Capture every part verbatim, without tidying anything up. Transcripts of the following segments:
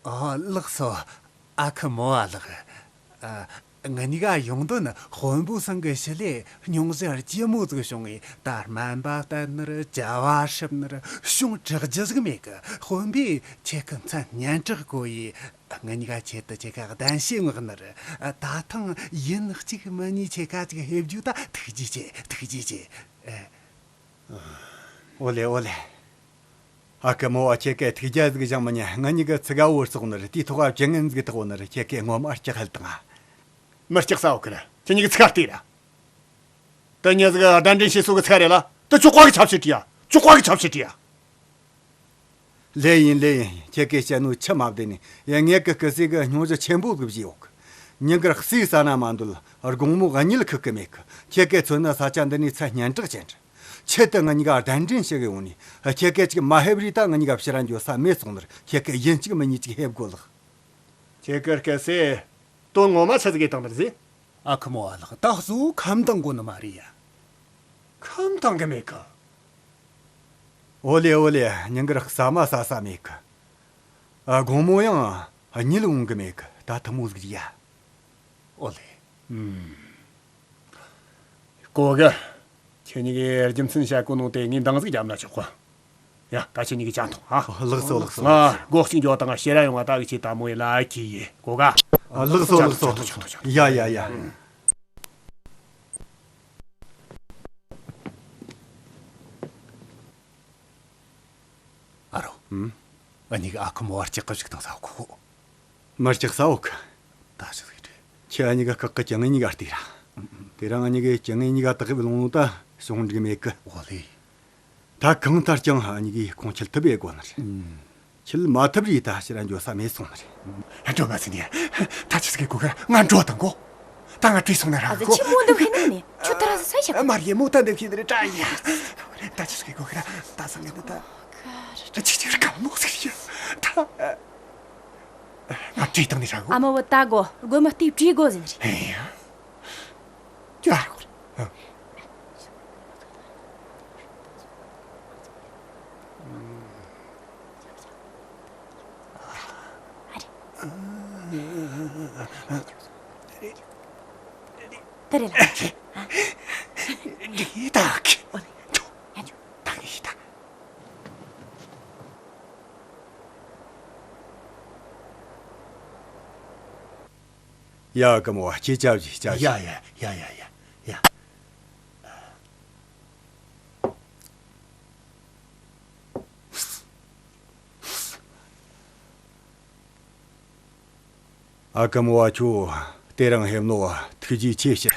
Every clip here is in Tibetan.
ཨ། ལགས་སོ། ཨ་ཁུ་མོ་བ་ལགས། ཨ། ང་གཉིས་ཀ་ཡོང་དོན་ནི་དཔོན་པོ་ཚང་གི་ཞི་ལིའི་སྙུང་གཞི་ལྕི་མོ་ཟིག་བྱུང་ངས། ད་སྨན་པ་བསྟེན་ནི་རེད། བྱ་བ་སྒྲུབ་ནི་རེད། ཞུང་དྲག་རྒྱུ་ཟིག་མེད་གི། དཔོན་པོས་ཁྱེད་ཀྱི་མཚན་སྙན་གྲགས་གོ་ཡས། ང་གཉིས་ཀ་ཆེད་དུ་ཁྱེད་ཀ་གདན་ཞུ་མངགས་ནི་རེད། ད་ཐེངས་ཡིན་གཅིག་མིན་གཉིས་ཁྱེད་ཀ་ཅིག་ཕེབས་རྒྱུ་ད། ཐུགས་རྗེ་ཆེ། ཐུགས་རྗེ་ཆེ། ཨ། ཨོ་ལེ་ཨོ་ལེ། ཨ་ཁུ་མོ་བ་ཁྱེད་ཀས་ཐུགས་རྒྱལ་ཟིག་བཞེངས་མི་ཉན། ང་གཉིས་ཀྱི་ཚིག་ཁ་བོར་སོང་ནི་རེད། དེའི་ཐོག་ག་བྱེད་ངན་ཟིག་བཏགས་ནི་རེད། ཁྱེད་ཀས་ངོ་མ་སྐྲག་ཧལ་བཏང་ང་། མི་སྐྲག་ས་ཡོད་གི་ར། ཁྱེད་གཉིས་ཀྱི་ཚིག་ཁ་ལྟོས་ར། དེ་མྱི་ཟིག་གདན་འདྲེན་བྱེད་སྲོལ་གི་ཚིག་ཁ་རེད་ལ། དེ་ཅོག་ཀ་གི་ཆབ་སྲིད་བྲིས་ཡ། ཅོག་ཀ་གི་ཆབ་སྲིད་བྲིས་ཡ། ལོས་ཡིན་ལོས་ཡིན། ཁྱེད་ཀས་བཤད་ནོ་ཆི་མ་བདེན་ནི་ཡ། ངེད་ཀྱི་སྐུ་སྲས་གི་སྙུང་གཞི་ཆེན་པོ་ཟིག་བཞེས་ཡོད་གི། ཉིན་དཀར་ཟས་ཟ་ན་མ་འདོད་དགོང་མོ་གཉིད་ཁུག་གི་མེད་གི། ཁྱེད་ཀས་མཚོན་ན་ས་ཆ་འདི་ནས་མཚན་སྙན་གྲགས་ཅན་རེད། ཆེད་དུ་ང་གཉིས་ཀ་གདན་འདྲེན་ཞུ་གི་ཡོང་ནས། ཁྱེད་ཀས་ཅིག་མ་ཕེབས་རིས་ད་ང་གཉིས་ཀ་ཕྱིར་ར་འགྱོ་ས་མེད་སོང་ནི་རེད། ཁྱེད་ཀས་ཡིན་གཅིག་མིན་གཉིས་ཅིག་ཕེབས་དགོས་ལགས། ཁྱེད་ཀྱི་སྐུ་སྲས་དོན་ངོ་མ་ཆི་ཟིག་གི་བཏང་ནི་རེད་ཟེ། ཨ་ཁུ་མོ་བ་ལགས། ད་གཙོ་བོ་ཁམས་བཏང་དགོས་ནི་མ་རེད་ཡ། ཁམས་བཏང་གི་མེད་གི། ཨོ་ལེ་ཨོ་ལེ། ཉིན་དཀར་ཟ་མ་ཟ་ས་མེད་གི། ཨ། དགོང་མོ་ཡང་གཉིད་འོང་གི་མེད་གི། ད་ཐུ་མོ་ཟིག་ཡ། ཨོ་ལེ། ཨུམ། གོ་གི། ཁྱེད་གཉིས་ཀྱིས་རྒྱུ་མཚན་བཤད་གོ་ནོ་དེ་ངས་འདང་ཟིག་བརྒྱབ་ན་ཆོག་གི། ཡ། ད་ཁྱེད་གཉིས་ཀྱིས་ཇ་འཐུང་ཨ། ལགས་སོ་ལགས་སོ། ང་སྒོ་གཅིག་འགྱོ་དང་ཕྱིར་ར་ཡོང་བ་ད་གི་ཆེད་དུ་མོ་ཡི་ལ་ཁྱི་ཡི་གོ་ག། ཨ། ལགས་སོ་ལགས་སོ། ཡ་ཡ་ཡ། ཨ་རོ། ཨུམ། ཨ་གཉིས་ཀ་ཨ་ཁུ་མོ་བ་སྐྲག་གི་བཅུག་བཏང་ས་ཡོད་གི། མི་སྐྲག་ས་ཡོད་གི། ད་ཆི་ཟིག་རེད། ཁྱེད་ཨ་གཉིས་ཀ་ཁག་གི་ཅང་ངེད་གཉིས་ཀ་ལྟོས་ར། དེ་རིང་ཨ་གཉིས་ཀས་ཅང་ངེད་གཉིས་ཀ་དག་གི་ལོང་ད་ཞུང་འགྲིག་མེད་གི། ཨོ་ལེ། ད་གང་ལྟར་ཀྱང་ཨ་གཉིས་ཀས་ཁོང་ཁྲིད་ཐུབ་ཡེ་དགོས་ནི་རེད། ཁྲིད་མ་ཐུབ་རིས་ད་ཕྱིར་ར་འགྱོ་ས་མེད་སོང་ནི་རེད། འགྲོ་མ་ཟིན་ནས། ད་ཆི་ཟིག་གི་གོ་གི་ར། ང་འགྲོ་དང་གོ། ད་ང་བྲོས་སོང་ན་ར་ཨ་ཙི། གོ། ཁྱི་མོ་འདི་ཁྱི་ནི་ནི་ཁྱོད་ད་ར་ས་ཤ། མ་རེད། མོ་ད་འདི་ཁྱི་འདི་རེད་དྲ་ཡ། ད་ཆི་ཟིག་གི་གོ་གི་ར། ད་སང་གི་འདི་ད་ཅིག་ཅིག་ར་ག་མོ་ཟིག་ཡ། ད་ང་བྲོས་བཏང་ནི་ར་གོ། ཨ་མ་བུ་ད་གོ་རྒོད་མ་དེ་བྲོས་དགོས་ཟིན་རེད། ཨེ་ཡ། ཀྱ་ར་གོ་ར། ད་རེད་ལ། འདི་དག་ད་ངས་ཤི་ད། ཡ། ཀ་མོ་བ་ཁྱེད་ཅག་བཞི་ཅག་བཞི། ཡ་ཡ་ཡ་ཡ་ཡ་ཡ། ཨ་ཀ་མོ་བ་ཁྱོད་དེ་རིང་ཕེབས་ནོ་ཐུགས་རྗེ་ཆེ་ཞུ།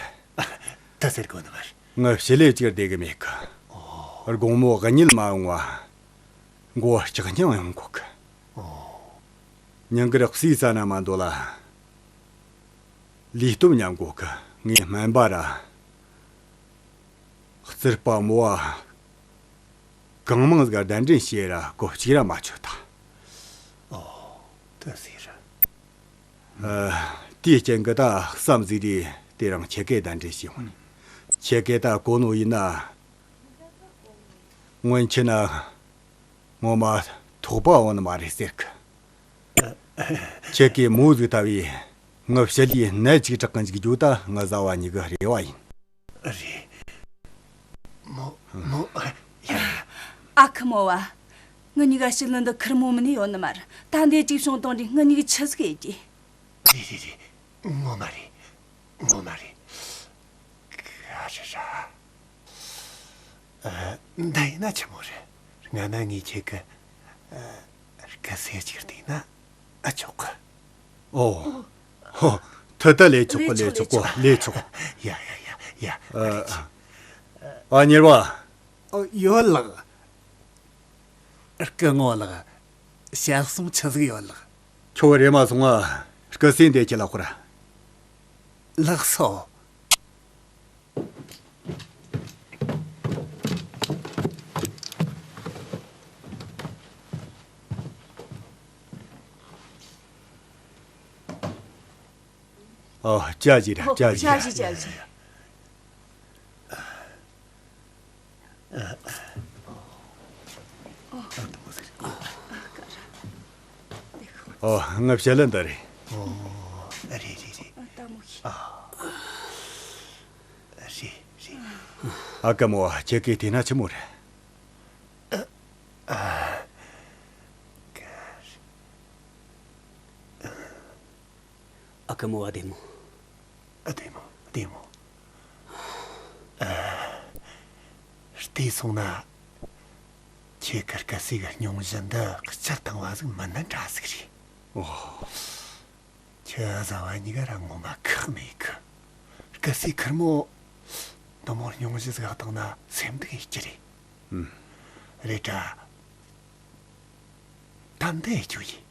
ད་ཟེར་དགོས་ནི་མ་རེད། ངའི་ཞི་ལི་ཅིག་བསྡད་གི་མེད་གི། དགོང་མོ་གཉིད་མ་འོང་བ། མགོ་ལྕགས་སྙིང་ཡོང་གོ་གི། ཉིན་དཀར་ཟས་ཟ་ན་མ་འདོད་ལ། ལུས་སྟོབས་ཉམས་གོ་གི། ངས་སྨན་པ་ར། རྩིས་པ་མོ་བ། གང་མང་ཟིག་གདན་འདྲེན་བྱས་ར་གོ་གཅིག་ར་མ་ཆོད་ད། ཨོ། ད་ཟེར་ར། ཨ། དེའི་རྐྱེན་གྱིས་ད་བསམ་གཟིགས་རེས་དེ་རིང་ཁྱེད་ཀས་གདན་འདྲེན་བྱས་ཡོང་ནི། ཁྱེད་ཀས་ད་གོ་ནོ་ཡིན་ན། སྔོན་ཆད་ན་ངོ་མ་ཐོགས་པ་འོང་ནི་མ་རེད་ཟེར་གི། ཁྱེད་ཀྱིས་མོ་ཟིག་ལྟ་བུའི་ངའི་ཞི་ལིའི་ནད་ཅིག་དྲག་གི་འཇུག་རྒྱུ་ད་ང་བཟའ་བ་ཉིད་ཀྱི་རེ་བ་ཡིན། རེད། མོ་མོ། ཡ། ཨ་ཁུ་མོ་བ། ངི་གཉིས་ཀ་ཞི་ལི་འདི་ཁེར་མོ་མིན་ནི་ཡོད་ནི་མ་རེད། ད་འདི་ཅིག་བྱུང་དང་དེ་ངི་གཉིས་ཀྱིས་ཆི་ཟིག་ཡེད་རྒྱུ། རེད་རེད་རེད། ངོ་མ་རེད། ངོ་མ་རེད། ཨ་རེ་ར། ཨ། འདི་ཡིན་ན་ཆི་མོ་རེད། ང་ན་ངས་ཁྱེད་ཀྱི། ཨ། སྐུ་སྲས་ཅིག་བལྟས་ན་ཨ་ཆོག་གི། ཨོ། ཧོ། ཐུ་ད་ལས་ཆོག་གི། ལས་ཆོག་གི། ལས་ཆོག། ཡ་ཡ་ཡ་ཡ། ཨ། ཨ་གཉེར་བ། ཨོ། ཡོད་ལགས། སྐུ་ངོ་ལགས། ཞལ་གསུང་ཆི་ཟིག་ཡོད་ལགས། ཁྱོད་རེམ་མ་སོང་ང་སྐུ་སྲས་འདི་ཁྲིད་ལ་ཤོག་ར། ལགས་སོ། ཨོ། ཇ་བཞེས་ར། ཇ་བཞེས། ཇ་བཞེས། ཇ་བཞེས། ཨ། ངའི་ཞལ་ལ་འདི་རེད། ཨོ། རེད་རེད་རེད། ཨ། ལྟད་མོ་ཤེས། ཨ། རེད་རེད། ཨ་ཀ་མོ་བ། ཁྱེད་ཀྱིས་བལྟས་ན་ཆི་མོ་རེད། ཨ། ཨ། ཨ་ཀ་མོ་བ་བདེ་མོ། ཨ། བདེ་མོ། བདེ་མོ། ཨ། བལྟས་སོང་ན། ཁྱེད་ཀྱི་སྐུ་སྲས་ཀྱི་སྙུང་གཞི་འདི་སྤྱིར་བཏང་བ་ཟིག་མིན་ན་འདྲ་ཟིག་རེད། ཨོ། ཁྱེད་བཟའ་བ་གཉིས་ཀ་ར་ངོ་མ་ཁག་མེད་གི། སྐུ་སྲས་ཁེར་མོ་འདི་མོ་སྙུང་གཞི་ཟིག་བཏང་ན་སེམས་སྡུག་ཡེད་རྒྱུ་རེད། ཨུམ། རེད་དྲ། ད་འདི་ཡེད་རྒྱུ་ཡིན།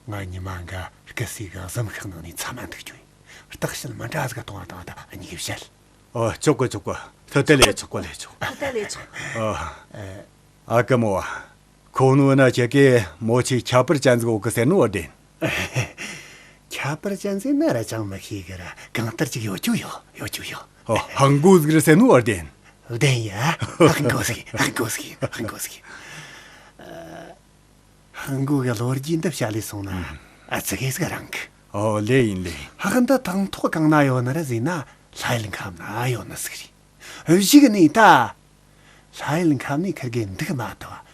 ང་ཉི་མ་འགའ་སྐུ་སྲས་གི་གཟིམ་ཤག་ནང་ནས་མཚམས་མ་འདུག་རྒྱུ་ཡིན། བརྟག་དཔྱད་མི་འདྲ་ཟིག་གཏོང་བ་དང་། ད་གཉིས་ཀས་བཤད། ཨོ། ཆོག་གི་ཆོག་གི། ད་དེ་ལས་ཆོག་གི། ལས་ཆོག་ད་ལྟ་ལས་ཆོག་ཨ། ཨ་ཀ་མོ་བ། ཁོ་ནོ་ན་ཁྱེད་ཀྱིས་མོ་ཆེ་ཁྱད་པར་ཅན་ཟིག་ཡོད་གི་ཟེར་ནོ་བདེན། ཁྱད་པར་ཅན་ཟེར་ན་ར་ཅང་མི་ཤེས་གི་ར། གང་ལྟར་ཅིག་ཡོད་རྒྱུ་ཡོད། ཡོད་རྒྱུ་ཡོད། ཨོ། ཧང་གོ་ཟིག་རེད་ཟེར་ནོ་བདེན། བདེན་ཡ། ཧང་གོ་ཟིག་ཧང་གོ་ཟིག་ཧང་གོ་ཟིག་ཧང་གོ་གི་ལོ་རྒྱུས་འདི་བཤད་ལས་སོང་ན། ཨ། ཙི་གེ་ཟིག་རིང་གི། ཨོ། ལོས་ཡིན། ལོས་ཡིན། ཧང་འདི་དང་ཐོག་གང་ན་ཡོད་ནི་རེད་ཟེར་ན། ལྷ་ཡུལ་ཁམས་ན་ཡོད་ནི་ཟིག་རེད། གཞུག་ནས་ད་ལྷ་ཡུལ་ཁམས་ནས་ཁིར་གེ་འདུག་མ་ཐུབ་བ།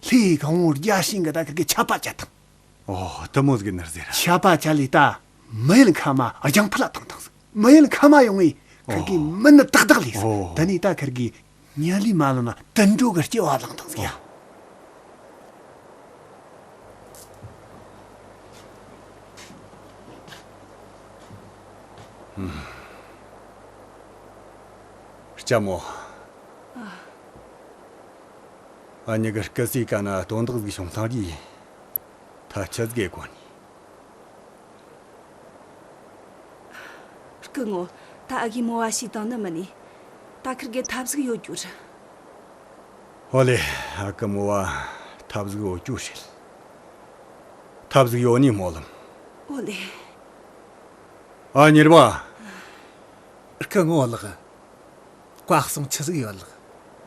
ལྷའི་གང་བོ་རྒྱ་ཤིང་གི་ད་ཁིར་གེ་ཆད་པ་བཅད་བཏང་། ཨོ། དེ་མོ་ཟིག་ནར་ཟེར། ཆད་པ་བཅད་ལས་ད་མི་ཡུལ་ཁམས་རྒྱང་ཕུད་ལ་བཏང་བཏང་ཟིག་མི་ཡུལ་ཁམས་ཡོང་ངས་ཁིར་གེ། ཨོ། མི་ནི་ཏག་ཏག་ལས་ཟིག་ཨོ། དེ་ནས་ད་ཁིར་གེ་ཉལ་ལས་མ་ལོན་ན་དུད་འགྲོ་གི་སྐྱེ་བ་བླངས་བཏང་ཟིག་ཡ། ཨོ། ལྕམ་མོ། ཨ། ཨ་ནི་གི་སྐུ་སྲས་ཀ་ན་དོན་དག་ཟིག་བྱུང་སོང་རེད། ད་ཆི་ཟིག་གོ་ནི། སྐུ་ངོ། ད་ཨ་གི་མོ་བ་ཤི་དང་ནི་མིན་ནི། ད་ཁིར་གེ་ཐབས་ཟིག་ཡོད་རྒྱུ་རེད། ཨོ་ལེ། ཨ་ཀ་མོ་བ། ཐབས་ཟིག་ཡོད་རྒྱུ་རེད། ཐབས་ཟིག་ཡོད་ནི་སྨོན་ལམ། ཨོ་ལེ། ཨ། གཉེར་བ། སྐུ་ངོ་ལགས། བཀའ་གསུང་ཆི་ཟིག་ཡོད་ལགས།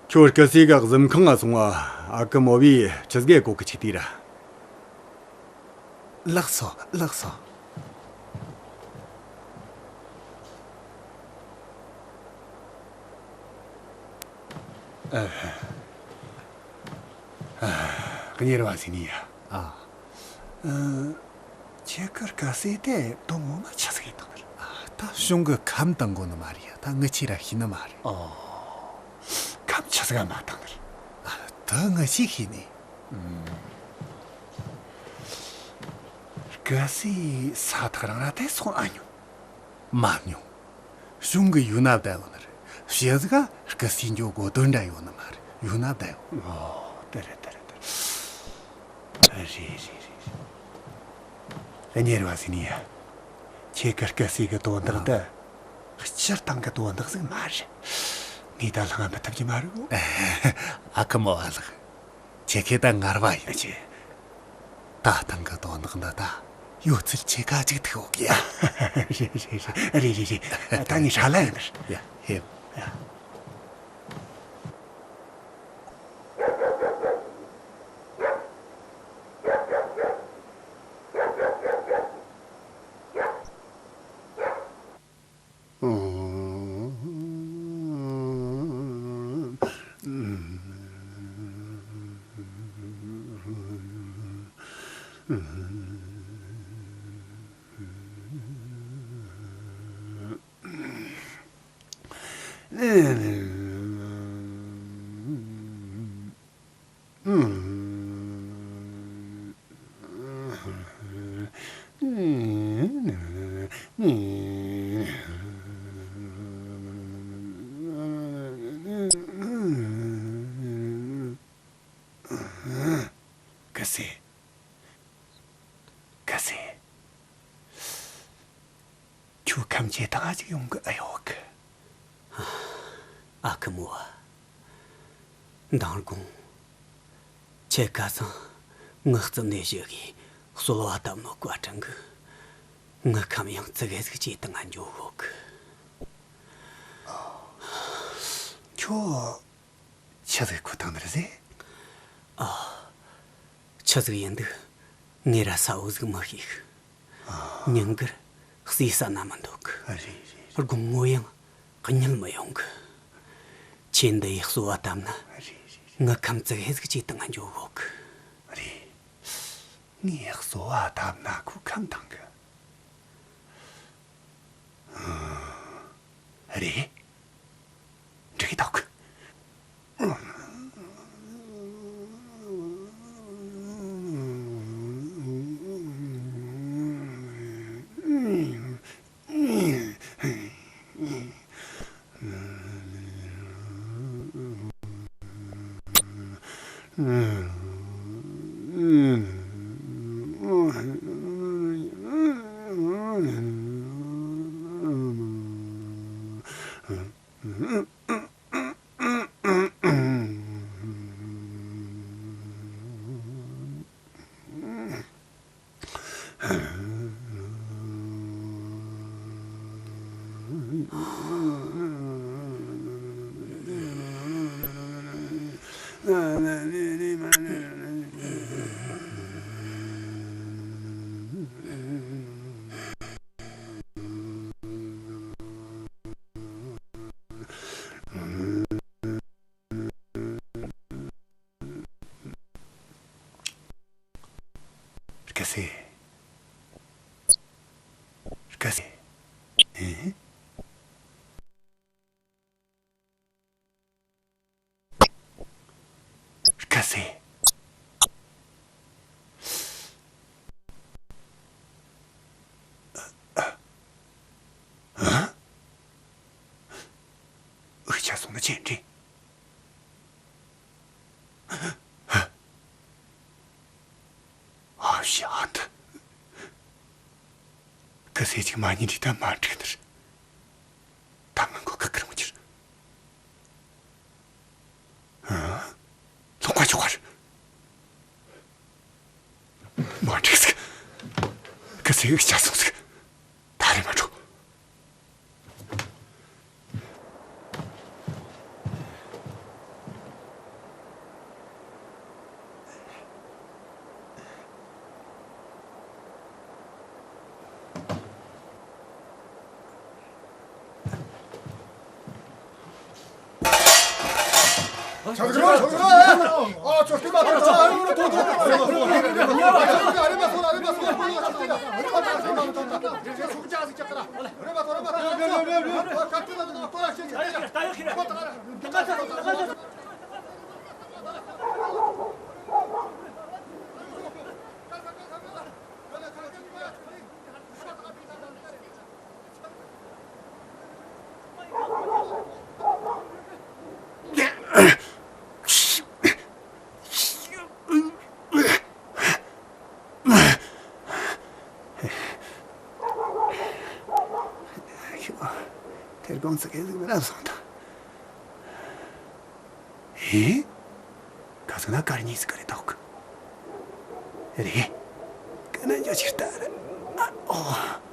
ཁྱོད་སྐུ་སྲས་གི་གཟིམ་ཁང་ང་སོང་ང་། ཨ་ཀ་མོ་བས་ཆི་ཟིག་གོ་གི་ཆིག་ལྟོས་ར། ལགས་སོ། ལགས་སོ། ཨ། ཨ། གཉེར་བ་ཟེར་ནི་ཡ། ཨ། ཨ། ཁྱེད་ཀྱི་སྐུ་སྲས་དེ་དོན་ངོ་མ་ཆི་ཟིག་ཡིན་དང་ནི་རེད། ཨ། ད་གཞུང་གི་ཁམས་བཏང་གོ་ནི་མ་རེད་ཡ། ད་ངི་ཆོས་ར་ཤེས་ནི་མ་རེད། ཨོ། ཁམས་ཆི་ཟིག་མ་བཏང་ནི་རེད། ཨ། ད་ངི་ཆོས་ཤེས་ནི། ཨུམ། སྐུ་སྲས་ས་ཐག་རིང་ར་དེ་སོང་ཨ་མྱོང་། མ་མྱོང་། གཞུང་གི་ཡུལ་ན་བསྡད་ཡོད་ནི་རེད། ཕྱི་ཟིག་ག་སྐུ་སྲས་འགྱོ་དགོས་དོན་འདྲ་ཡོད་ནི་མ་རེད། ཡུལ་ན་བསྡད་ཡོད། ཨོ། དེ་རེད། དེ་རེད། དེ་རེད། རེད་རེད་རེད་རེད། གཉེར་བ་ཟེར་ནི་ཡ། ཁྱེད་ཀྱི་སྐུ་སྲས་ཀྱི་དོན་དག་འདི་སྤྱིར་བཏང་གི་དོན་དག་ཟིག་མ་རེད། ངས་ད་ལྷང་ང་མི་ཐུབ་ཀྱི་མ་རེད། ཨ་ཀ་མོ་བ་ལགས། ཁྱེད་ཀྱིས་ད་ངར་བ་ཡིན། ཨ་ཅེ། ད་ཐེངས་གི་དོན་དག་འདི་ད་ཡོད་ཚད་ཁྱེད་ཀ་གཅིག་ཐུག་ཡོད་གི་ཡ། རེད་རེད་རེད། ད་ངས་ཧྲ་ལ་ཡིན་ནི་རེད། ཡ། ཧེ། ཡ། གི་སེ། གི་སེ། ཁྱོད་ཁམས་ཆེ་ཐང་ཅིག་ཡོང་གི་ཨེ་ཡོད་གི། ཨ་ཁུ་མོ། མདང་དགོང་ཁྱེད་ཁ་སང་ངའི་རྩིབ་ནས་བཞུད་གི་གསོལ་བ་བཏབ་ནོ་བཀའ་དྲིན་གི། ངའི་ཁམས་ཡང་ཙི་གེ་ཟིག་ཇེ་ཐང་ང་འགྱོ་ཡོད་གི། ཁྱོད་ཆི་ཟིག་གོ་བཏང་ནི་རེད་ཟེ། ཨ། ཆི་ཟིག་ཡིན་འདུག་ངས་ར་ས་འུ་ཟིག་མི་ཤེས་གི། ཉིན་དཀར་ཟས་ཟ་ན་མི་འདོད་གི། རེད་རེད། དགོང་མོ་ཡང་གཉིད་མི་ཡོང་གི། ཁྱེད་འདི་ཡི་གསོལ་བ་བཏབ་ན། རེད་རེད། ངའི་ཁམས་ཙིག་ཧེ་ཟིག་ཅིག་བཏང་ང་འཇོག་གོ་གི། རེད། ངས་གསོལ་བ་བཏབ་ན་ཁོའི་ཁམས་བཏང་གི། རེད། འགྲིག་གི་འདུག་སྐུ་སྲས། སྐུ་སྲས། ཨེ། སྐུ་སྲས། འུ་ཅག་སོང་ན་ཅི་འདྲ། ཨ་ཤ་འདི། སྐུ་སྲས་ཅིག་མ་ཉིན་རེ་ད་མ་འགྲིག་ནི་རེད། ད་ང་མགོ་ཁུག་གི་རུང་གྱིར། ལོག་པ་ཆོག་གར། མ་འགྲིག་ཟིག་སྐུ་སྲས་འུ་ཅག་སོང་ཟིག་ད་རེས་མ་འགྲོ། ཁྱོད་དེར་དགོངས་ཚུལ་ག་ཟིག་མི་རབ་སོང་དང་། ཧེ། ག་ཟིག་ན་གར་གཉིས་ཟིག་ག་རེ་འདུག་རེད། ག་ན་འཇོག་ཕྱིར་ལྟ་ར། ཨ་ཨོ།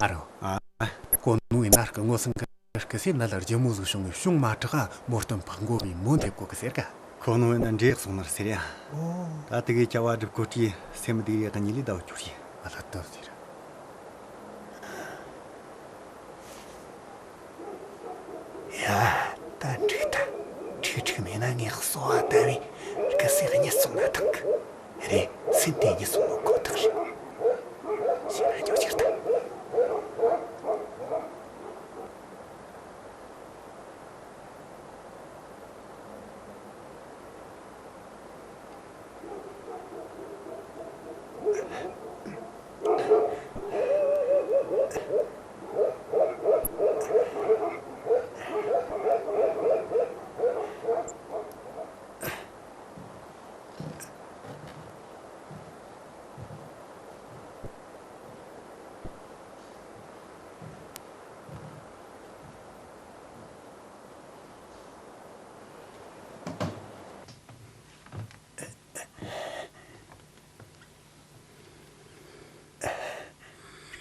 ཨ་རོ། ཨ། གོ་ནོ་ཡིན་ན་སྐུ་ངོ་སེང་གེ། སྐུ་སྲས་ནད་ལ་རྒྱུ་མོ་ཟིག་བྱུང་ངས་བྱུང་མ་དྲག་མོ་སྟོན་ཕག་མགོ་བའི་མོ་འདེབས་གོ་གི་ཟེར་ག་ཁོ་ནོ་ཡིན་ན་འདྲེ་ཡག་སོང་ནར་ཟེར་ཡ། ཨོ། ད་དེ་གའི་བྱ་བ་སྒྲུབ་གོ་དྲིས་སེམས་སྡུག་རེ་གཉིད་ལས་ཟླ་བ་གྱུར་ཡ། ཨ་ལ་ལྟོས་ཟེར། ཡ། ད་འགྲིག་ད། འགྲིག་འགྲིག་མེད་ན་ངས་གསོལ་བ་བཏབ་བས་སྐུ་སྲས་གཉིད་སོང་ན་ཐང་གི། རེད། སེམས་དེ་གཉིད་སོང་ནོ་ཁོ་ཐག་རེད། ཤི་ན་འཇོག་ཕྱིར་ད།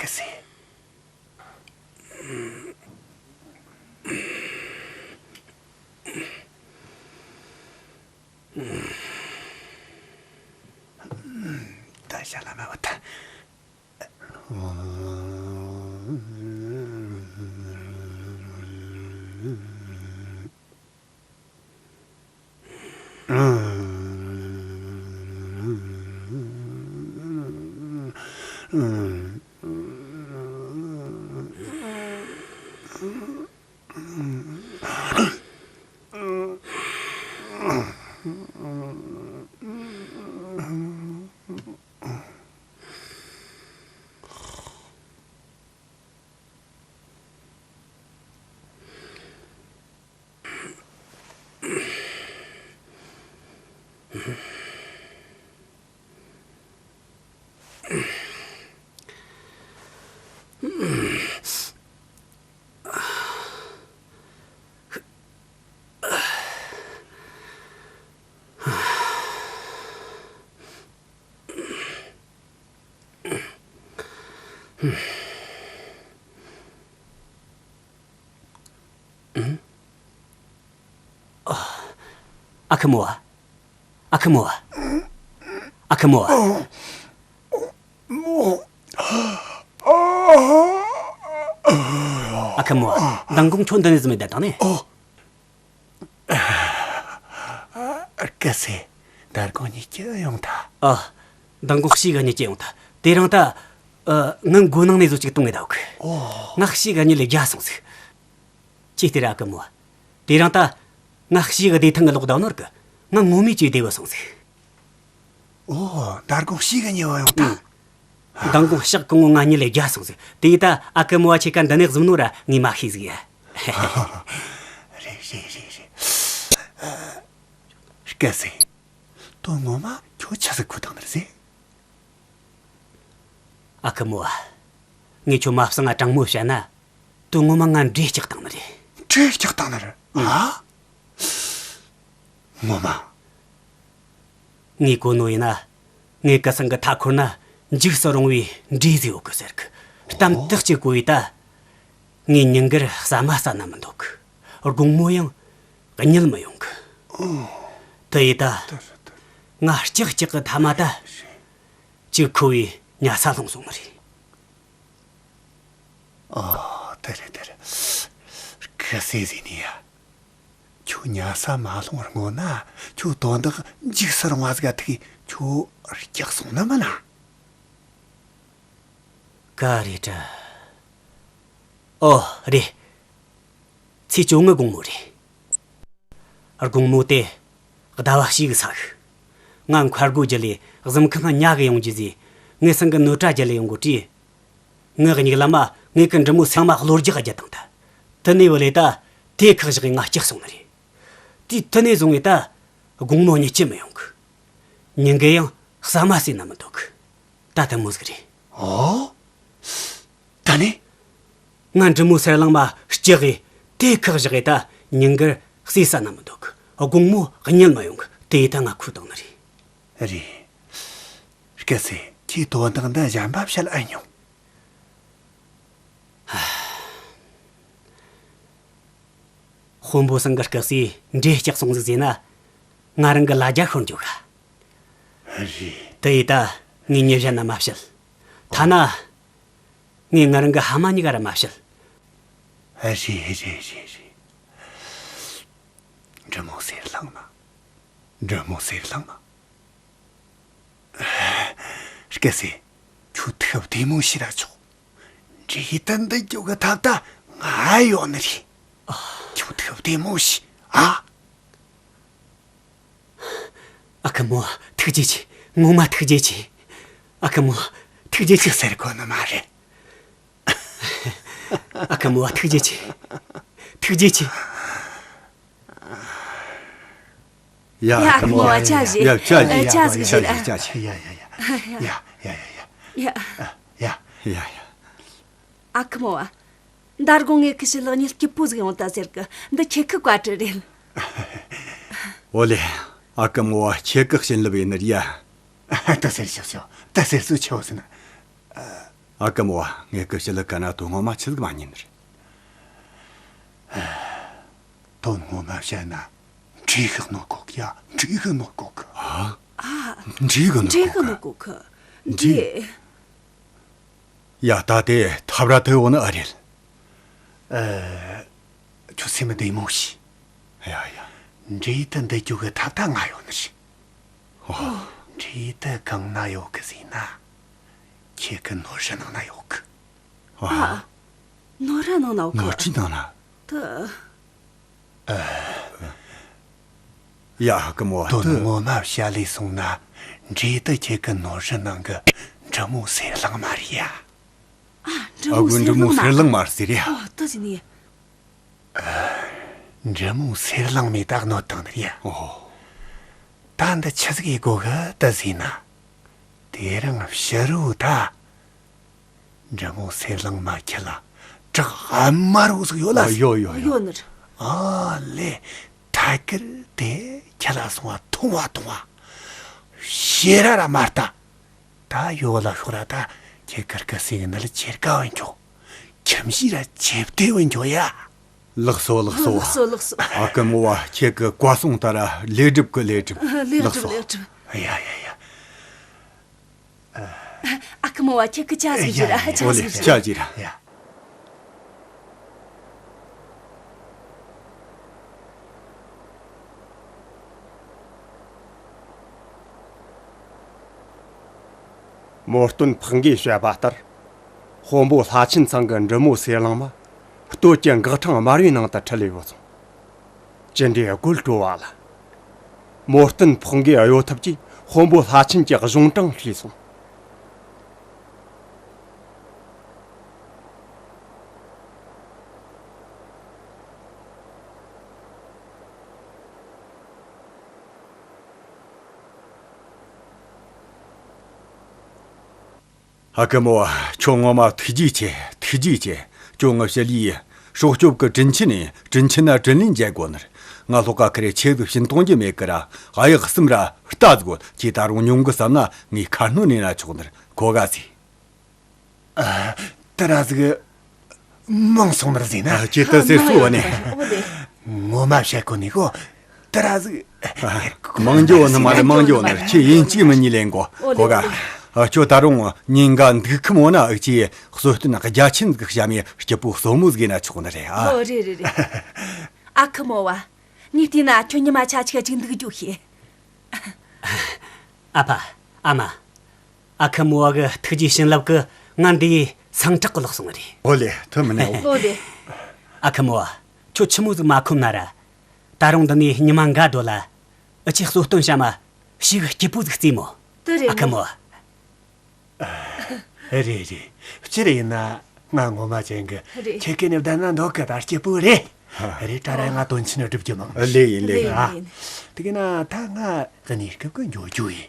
ཨེ་སེ། ད་ཞལ་ལ་མ་བ་ད། ཨ་ཁུ་མོ། ཨ་ཁུ་མོ། ཨ་ཁུ་མོ། ཨ་ཁུ་མོ། མདང་དགོང་ཁྱོད་འདི་ནས་ཟིན་མེད་ད་དང་ནས། ཨ། སྐུ་སྲས། མདང་དགོང་གཉིད་སྐྱིད་ཡོང་ཐལ། ཨ། མདང་དགོང་ཞེ་གི་གཉིད་སྐྱིད་ཡོང་ཐལ། དེ་རིང་ད། ཨ། ང་མགོ་ནང་ནས་བཟོ་ཅིག་གཏོང་ངེས་ད་འོག་ཨོ། ང་ཞེ་གི་གཉིད་ལས་རྒྱལ་སོང་ཟིག་ཅི་སྟེ་ར་ཨ་ཁུ་མོ། དེ་རིང་ད། ང་ཞེ་གི་བདེ་ཐང་གི་ལོག་ད་ནོར་གི། ང་ངོ་མས་ཅིག་བདེ་བོ་སོང་ཟིག་ཨོ། མདང་དགོང་ཞེ་གི་གཉིད་བོ་ཡོང་ཐལ། མདང་དགོང་ཞག་གང་བོ་ང་གཉིད་ལས་རྒྱལ་སོང་ཟིག་དེ་ཡིན་ད་ཨ་ཁུ་མོ་བ་ཁྱེད་ཀ་འདི་ནས་གཟིམ་ནོ་ར་ངས་མ་ཤེས་ཟིག་ཡ། རེད་རེད་རེད་རེད། སྐུ་སྲས། དོན་ངོ་མ་ཁྱོད་ཆི་ཟིག་ཁུ་བཏང་ནི་རེད་ཟེ། ཨ་ཁུ་མོ་བ། ངས་ཁྱོད་མ་བསང་ང་དྲང་མོ་བཤད་ན། དོན་ངོ་མ་ང་འདྲེ་སྐྲག་བཏང་ནི་རེད། འདྲེ་སྐྲག་བཏང་ནི་རེད་ཨ། ངོ་མ། ངས་གོ་ནོ་ཡིན་ན། ངའི་སྐུ་སྲུང་གི་མཐའ་འཁོར་ན་འཇིགས་སུ་རུང་བའི་འདྲེ་ཟིག་ཡོད་གི་ཟེར་གི། གཏམ་དག་ཅིག་གོ་ཡི་ད། ངས་ཉིན་དཀར་ཟ་མ་ཟ་ན་མི་འདོད་གི། དགོང་མོ་ཡང་གཉིད་མི་ཡོང་གི། དེ་ཡི་ད། ང་ལྕགས་ལྕགས་གི་ཐ་མ་ད། ཅིག་ཁུ་བའི་ཉལ་ས་ལྷུང་སོང་ནི་རེད། ཨོ། དེ་རེད་དེ་རེད། སྐུ་སྲས་ཟེར་ནི་ཡ། ཁྱོད་ཉལ་ས་མ་ལྷུང་བར་སྔོན་ན་ཁྱོད་དོན་དག་འཇིགས་སུ་རུང་བ་ཟིག་ག་ཐུག་གིས་ཁྱོད་སྐྲག་སོང་ནི་མིན་ན། ག་རེད་དྲ། ཨོ་རེད། ཚེས་བཅོ་ལྔ་དགོང་མོ་རེད། དགོང་མོ་དེ་ཟླ་བ་ཞིག་ས་གི། ང་མཁར་སྒོ་བརྒྱུད་ལས་གཟིམ་ཁང་ང་ཉལ་གི་ཡོང་རྒྱུ་ཟིག་ངའི་སང་གི་ནོར་བཀྲ་བརྒྱུད་ལས་ཡོང་གོ་དུས། ངའི་མྱིག་ལམ་མ་ངའི་གི་འབྲི་མོ་སང་མ་གློ་རྒྱག་བརྒྱབ་བཏང་ད། དེ་ནས་བུ་ལས་ད་དེ་ཁག་བཞག་གི་ང་སྐྲག་སོང་ནི་རེད། དུས་དེ་ནས་བཟུང་ངས་ད་དགོང་མོ་གཉིད་སྐྱིད་མི་ཡོང་གི། ཉིན་གི་ཡང་ཟ་མ་ཟོས་ན་མི་འདོད་གི། ད་དེ་མོ་ཟིག་རེད། ཨོ། ད་ནི། ང་འབྲི་མོ་སེར་ལང་མ་སྐྲག་གི། དེ་ཁག་བཞག་གི་ད་ཉིན་དཀར་ཟས་ཟ་ན་མི་འདོད་གི། དགོང་མོ་གཉིད་མི་ཡོང་གི། དེ་ཡི་ད་ང་ཁུ་བཏང་ནི་རེད། རེད། སྐུ་སྲས། ཁྱེད་དོན་དག་འདི་གཞན་པ་བཤད་ཨེ་མྱོང་། དཔོན་པོ་སང་གི་སྐུ་སྲས་འདྲེ་སྐྲག་སོང་ཟིག་ཟེར་ན། ང་རང་གི་ལ་རྒྱ་ཤོར་འགྱོ་ག། རེད། དེ་ཡི་ད་ངས་མྱི་གཞན་ན་མ་བཤད། ཐ་ན། ངས་ང་རང་གི་ཕ་མ་གཉིས་ཀ་ར་མ་བཤད། རེད་རེད་རེད་རེད། འབྲི་མོ་སེར་ལང་མ། འབྲི་མོ་སེར་ལང་མ། སྐུ་སྲས། ཁྱོད་ཐུགས་བདེ་མོ་བྱོས་ར་ཆོག་འདྲེ་ཡི་ད་འདི་འགྱོ་གི་ཐབས་ད་ང་ཡོད་ནི་རེད། ཁྱོད་ཐུགས་བདེ་མོ་བྱོས་ཨ། ཨ་ཁུ་མོ། ཐུགས་རྗེ་ཆེ། ངོ་མ་ཐུགས་རྗེ་ཆེ། ཨ་ཁུ་མོ། ཐུགས་རྗེ་ཆེ། ཟེར་དགོས་ནི་མ་རེད། ཨ་ཁུ་མོ་བ་ཐུགས་རྗེ་ཆེ། ཐུགས་རྗེ་ཆེ། ཡ། ཡ། ཨ་ཁུ་མོ་བ་ཅག་བཞེས། ཡ། ཅག་བཞེས། ཅག་ཟིག་བཞེས། ཅག་བཞེས། ཡ་ཡ་ཡ་ཡ། ཡ་ཡ་ཡ་ཡ། ཡ། ཡ་ཡ་ཡ། ཨ་ཁུ་མོ་བ། མདང་དགོང་ངའི་ཁུ་ཤི་ལག་གཉིས་སྐྱིད་པོ་ཟིག་ཡོང་ད་ཟེར་གི། འདི་ཁྱེད་ཁུ་བཀའ་དྲིན་རེད། ཨོ་ལེ། ཨ་ཁུ་མོ་བ་ཁྱེད་ཀི་བྱིན་རླབས་ཡིན་ནི་རེད་ཡ། ད་ཟེར་ཤོག་ཤོག་ད་ཟེར་སུ་ཆེ་བོ་ཟིན། ཨ་ཀི་མོ་བ། ངས་ཀི་ཞི་ལི་ཀ་ན་དོན་ངོ་མ་ཆི་ཟིག་མ་ཉན་ནི་རེད། དོན་ངོ་མ་བཤད་ན། འདྲེ་ཤི་ནོ་གོ་གི་ཡ། འདྲེ་ཤི་ནོ་གོ་གི། ཨ། ཨ། འདྲེ་ཤི་ནོ་འདྲེ་གོ་ཤི་གི། ནོ་གོ་གི། འདྲེ། འདྲེ། ཡ། ད་དེ་ཐབས་ར་ཐེ་བོ་ནི་ཨ་རེད། ཨ། ཁྱོད་སེམས་བདེ་མོ་བྱོས། ཡ་ཡ། འདྲེ་ཡི་ཏི་འདི་རྒྱུ་གི་ཐབས་ད་ང་ཡོད་ནི་རེད། ཨོ། འདྲེ་ཡི་ཏི་གང་ན་ཡོད་གི་ཟེར་ན། ཁྱེད་གི་ནོར་རི་ནང་ན་ཡོད་གི། ཨ། ནོར་ར་ནང་ན་ཡོད་གི། ནོར་རི་ནང་ན། ཏི། ཡ། ཀི་མོ་བ། དོན་ངོ་མ་བཤད་ལས་སོང་ན། འདྲེ་ཡི་ཏི་ཁྱེད་གི་ནོར་རི་ནང་གི་འབྲི་མོ་སེར་གླིང་མ་རེད་ཡ། ཨ། འབྲི་ཨ་མོ་ཀུན་འབྲི་མོ་སེར་གླིང་མ་རེད་ཟེར་ཡ། ཨོ། ཏི་ཟེར་ནི། འབྲི་མོ་སེར་གླིང་མས་ད་གནོད་བཏང་ནི་རེད་ཡ། ཨོ། ད་འདི་ཆི་ཟིག་ཡེད་དགོ་གི་ཏི་ཟེར་ན། དེ་རིང་ཕྱི་རུ་ད། འབྲི་མོ་སེར་གླིང་མ་ཁྱེད་ལ་བྲག་དམར་བོ་ཟིག་ཡོད་ལ། ཨ། ཡོད་ཡོད་ཡོད། ཡོད་ནི་རེད། ཨ་ལེ། ཐད་ཀར་དེ་ཁྱེད་ལ་སོང་བ་མཐོང་བ་མཐོང་བ། ཤེས་ར་ར་མ་ལྟ། ད་ཡོད་ལ་ཤོག་ར། ད་ཁྱེད་ཀར་ཀ་སེང་ནི་ལ་ཁྱེར་ཀ་བ་འགྱོ། ཁྱིམ་གཞིས་ར་ཁྱེབ་དེ་བ་འགྱོ་ཡ། ལགས་སོ་ལགས་སོ། ལགས་སོ་ལགས་སོ། ཨ་ཀི་མོ་བ། ཁྱེད་ཀི་བཀའ་གསུང་ལྟར་ར་ལས་སྒྲུབ་ཀི་ལས་སྒྲུབ། ལས་ལགས་སྒྲུབ་སོ། ལས་སྒྲུབ། ཡ་ཡ་ཡ། ཨ་ཀི་མོ་བ། ཁྱེད་ཀི་ཇ་ཟིག་བཞེས་ར། ཡ་ཡ། ཇ་ཟིག་བཞེས་ར། ཇ་བཞེས་ར། ཡ། མོ་སྟོན་ཕག་གིས་བཤད་པ་ལྟར། དཔོན་པོ་ལྷ་ཆེན་ཚང་གི་འབྲི་མོ་སེར་གླིང་མ་སྟོད་ཀྱི་འགག་འཕྲང་དམར་བོའི་ནང་དུ་ཁྲིད་ལས་བུད་སོང་། ཅི་འདྲའི་དགོད་སྤྲོ་བ་ལ། མོ་སྟོན་ཕག་གིས་གཡོ་ཐབས་ཀྱིས་དཔོན་པོ་ལྷ་ཆེན་གྱི་གཞུང་དྲང་བྱས་སོང་། ཨ་ཀི་མོ། ཁྱོད་ངོ་མ་ཐུགས་རྗེ་ཆེ། ཐུགས་རྗེ་ཆེ། ཁྱོད་ངི་ཞི་ལིའི་སྲོག་སྐྱོབ་ཀི་དྲིན་ཆེན་ནི། དྲིན་ཆེན་ན་དྲིན་ལན་འཇལ་དགོ་ནི། ང་ལྷོ་ཁ་ཁི་རེ་ཆེ་ཟིག་ཕྱིན་གཏོང་རྒྱུ་མེད་ཀི་ར། གཡག་གསུམ་ར་རྟ་ཟིག་ཡོད། ཁྱེད་ད་རུང་ཉུང་གི་བསམ་ན་ངའི་ཁ་སྣོན་ནས་ན་ཆོག་ནི། གོ་ག་ཟིག་ཨ། ཏི་ར་ཟིག་མང་སོང་ནི་རེད་ཟེར་ན། ཨ། ཁྱེད་ཏི་ཟེར་སོ་བ་ནི། ཨོ་ལེ། ངོ་མ་བཤད་གོ་ནི་གོ། ཏི་ར་ཟིག་མང་རྒྱུ་བ་ནི་མ་རེད། མང་རྒྱུ་བ་ནི་རེད། ཁྱེད་ཡིན་གཅིག་མིན་གཉིས་ལེན་གོ། ཨོ་ལེ། གོ་ག་ཨོ་ལེ། ཨ། ཁྱོད་ད་རུང་ཉིན་འགའ་འདུག་ཁི་མོ་ན། ཨ། ཁྱེད་གསོལ་སྟོན་རྒྱ་ཆེན་ཟིག་བཤམས་ཡས་སྐྱིད་པོ་གསོ་མོ་ཟིག་ཡིན་ན་ཆོག་ནི་རེད། ཨ། ཨོ། རེད་རེད་རེད། ཨ་ཁི་མོ་བ། ངས་བལྟས་ན་ཁྱོད་ཉི་མ་ཆ་གཅིག་གཅིག་འདུག་རྒྱུ་ཤེས། ཨ་ཕ། ཨ་མ། ཨ་ཁུ་མོ་བ་གི་ཐུགས་རྗེའི་བྱིན་རླབས་ཀྱིས་ང་འདི་ཡི་སང་དྲག་གི་ལོག་སོང་བ་རེད། ཨོ་ལེ། ཐུ་མི་ནས། ཨོ་ལེ། ཨ་ཁུ་མོ་བ། ཁྱོད་ཆི་མོ་ཟིག་མ་ཁོམ་ན་ར། ད་རུང་འདི་ནས་ཉི་མ་འགའ་སྡོད་ལ། འུ་ཆོས་གསོལ་སྟོན་བཤམས་མ་ཞིག་སྐྱིད་པོ་ཟིག་རྩེ་མོ། དེ་རེད། ཨ་ཁུ་མོ་བ། རེད་རེད། སྤྱིར་ཡིན་ན་ང་ངོ་མ་ཅན་གི། རེད། ཁྱེད་ཀྱི་ནི་བསྡད་ན་འདོད་གི། ད་སྐྱིད་པོ་རེད། རེད། ད་ར་ང་དོན་ཆེན་སྒྲུབ་རྒྱུ་མང་། ལེ་ཡིན་ལེ་ཡིན། རེད། དེ་གི་ན་ད་ང་གནས་སྐབས་ཀྱི་འགྱོ་རྒྱུ་ཡིན།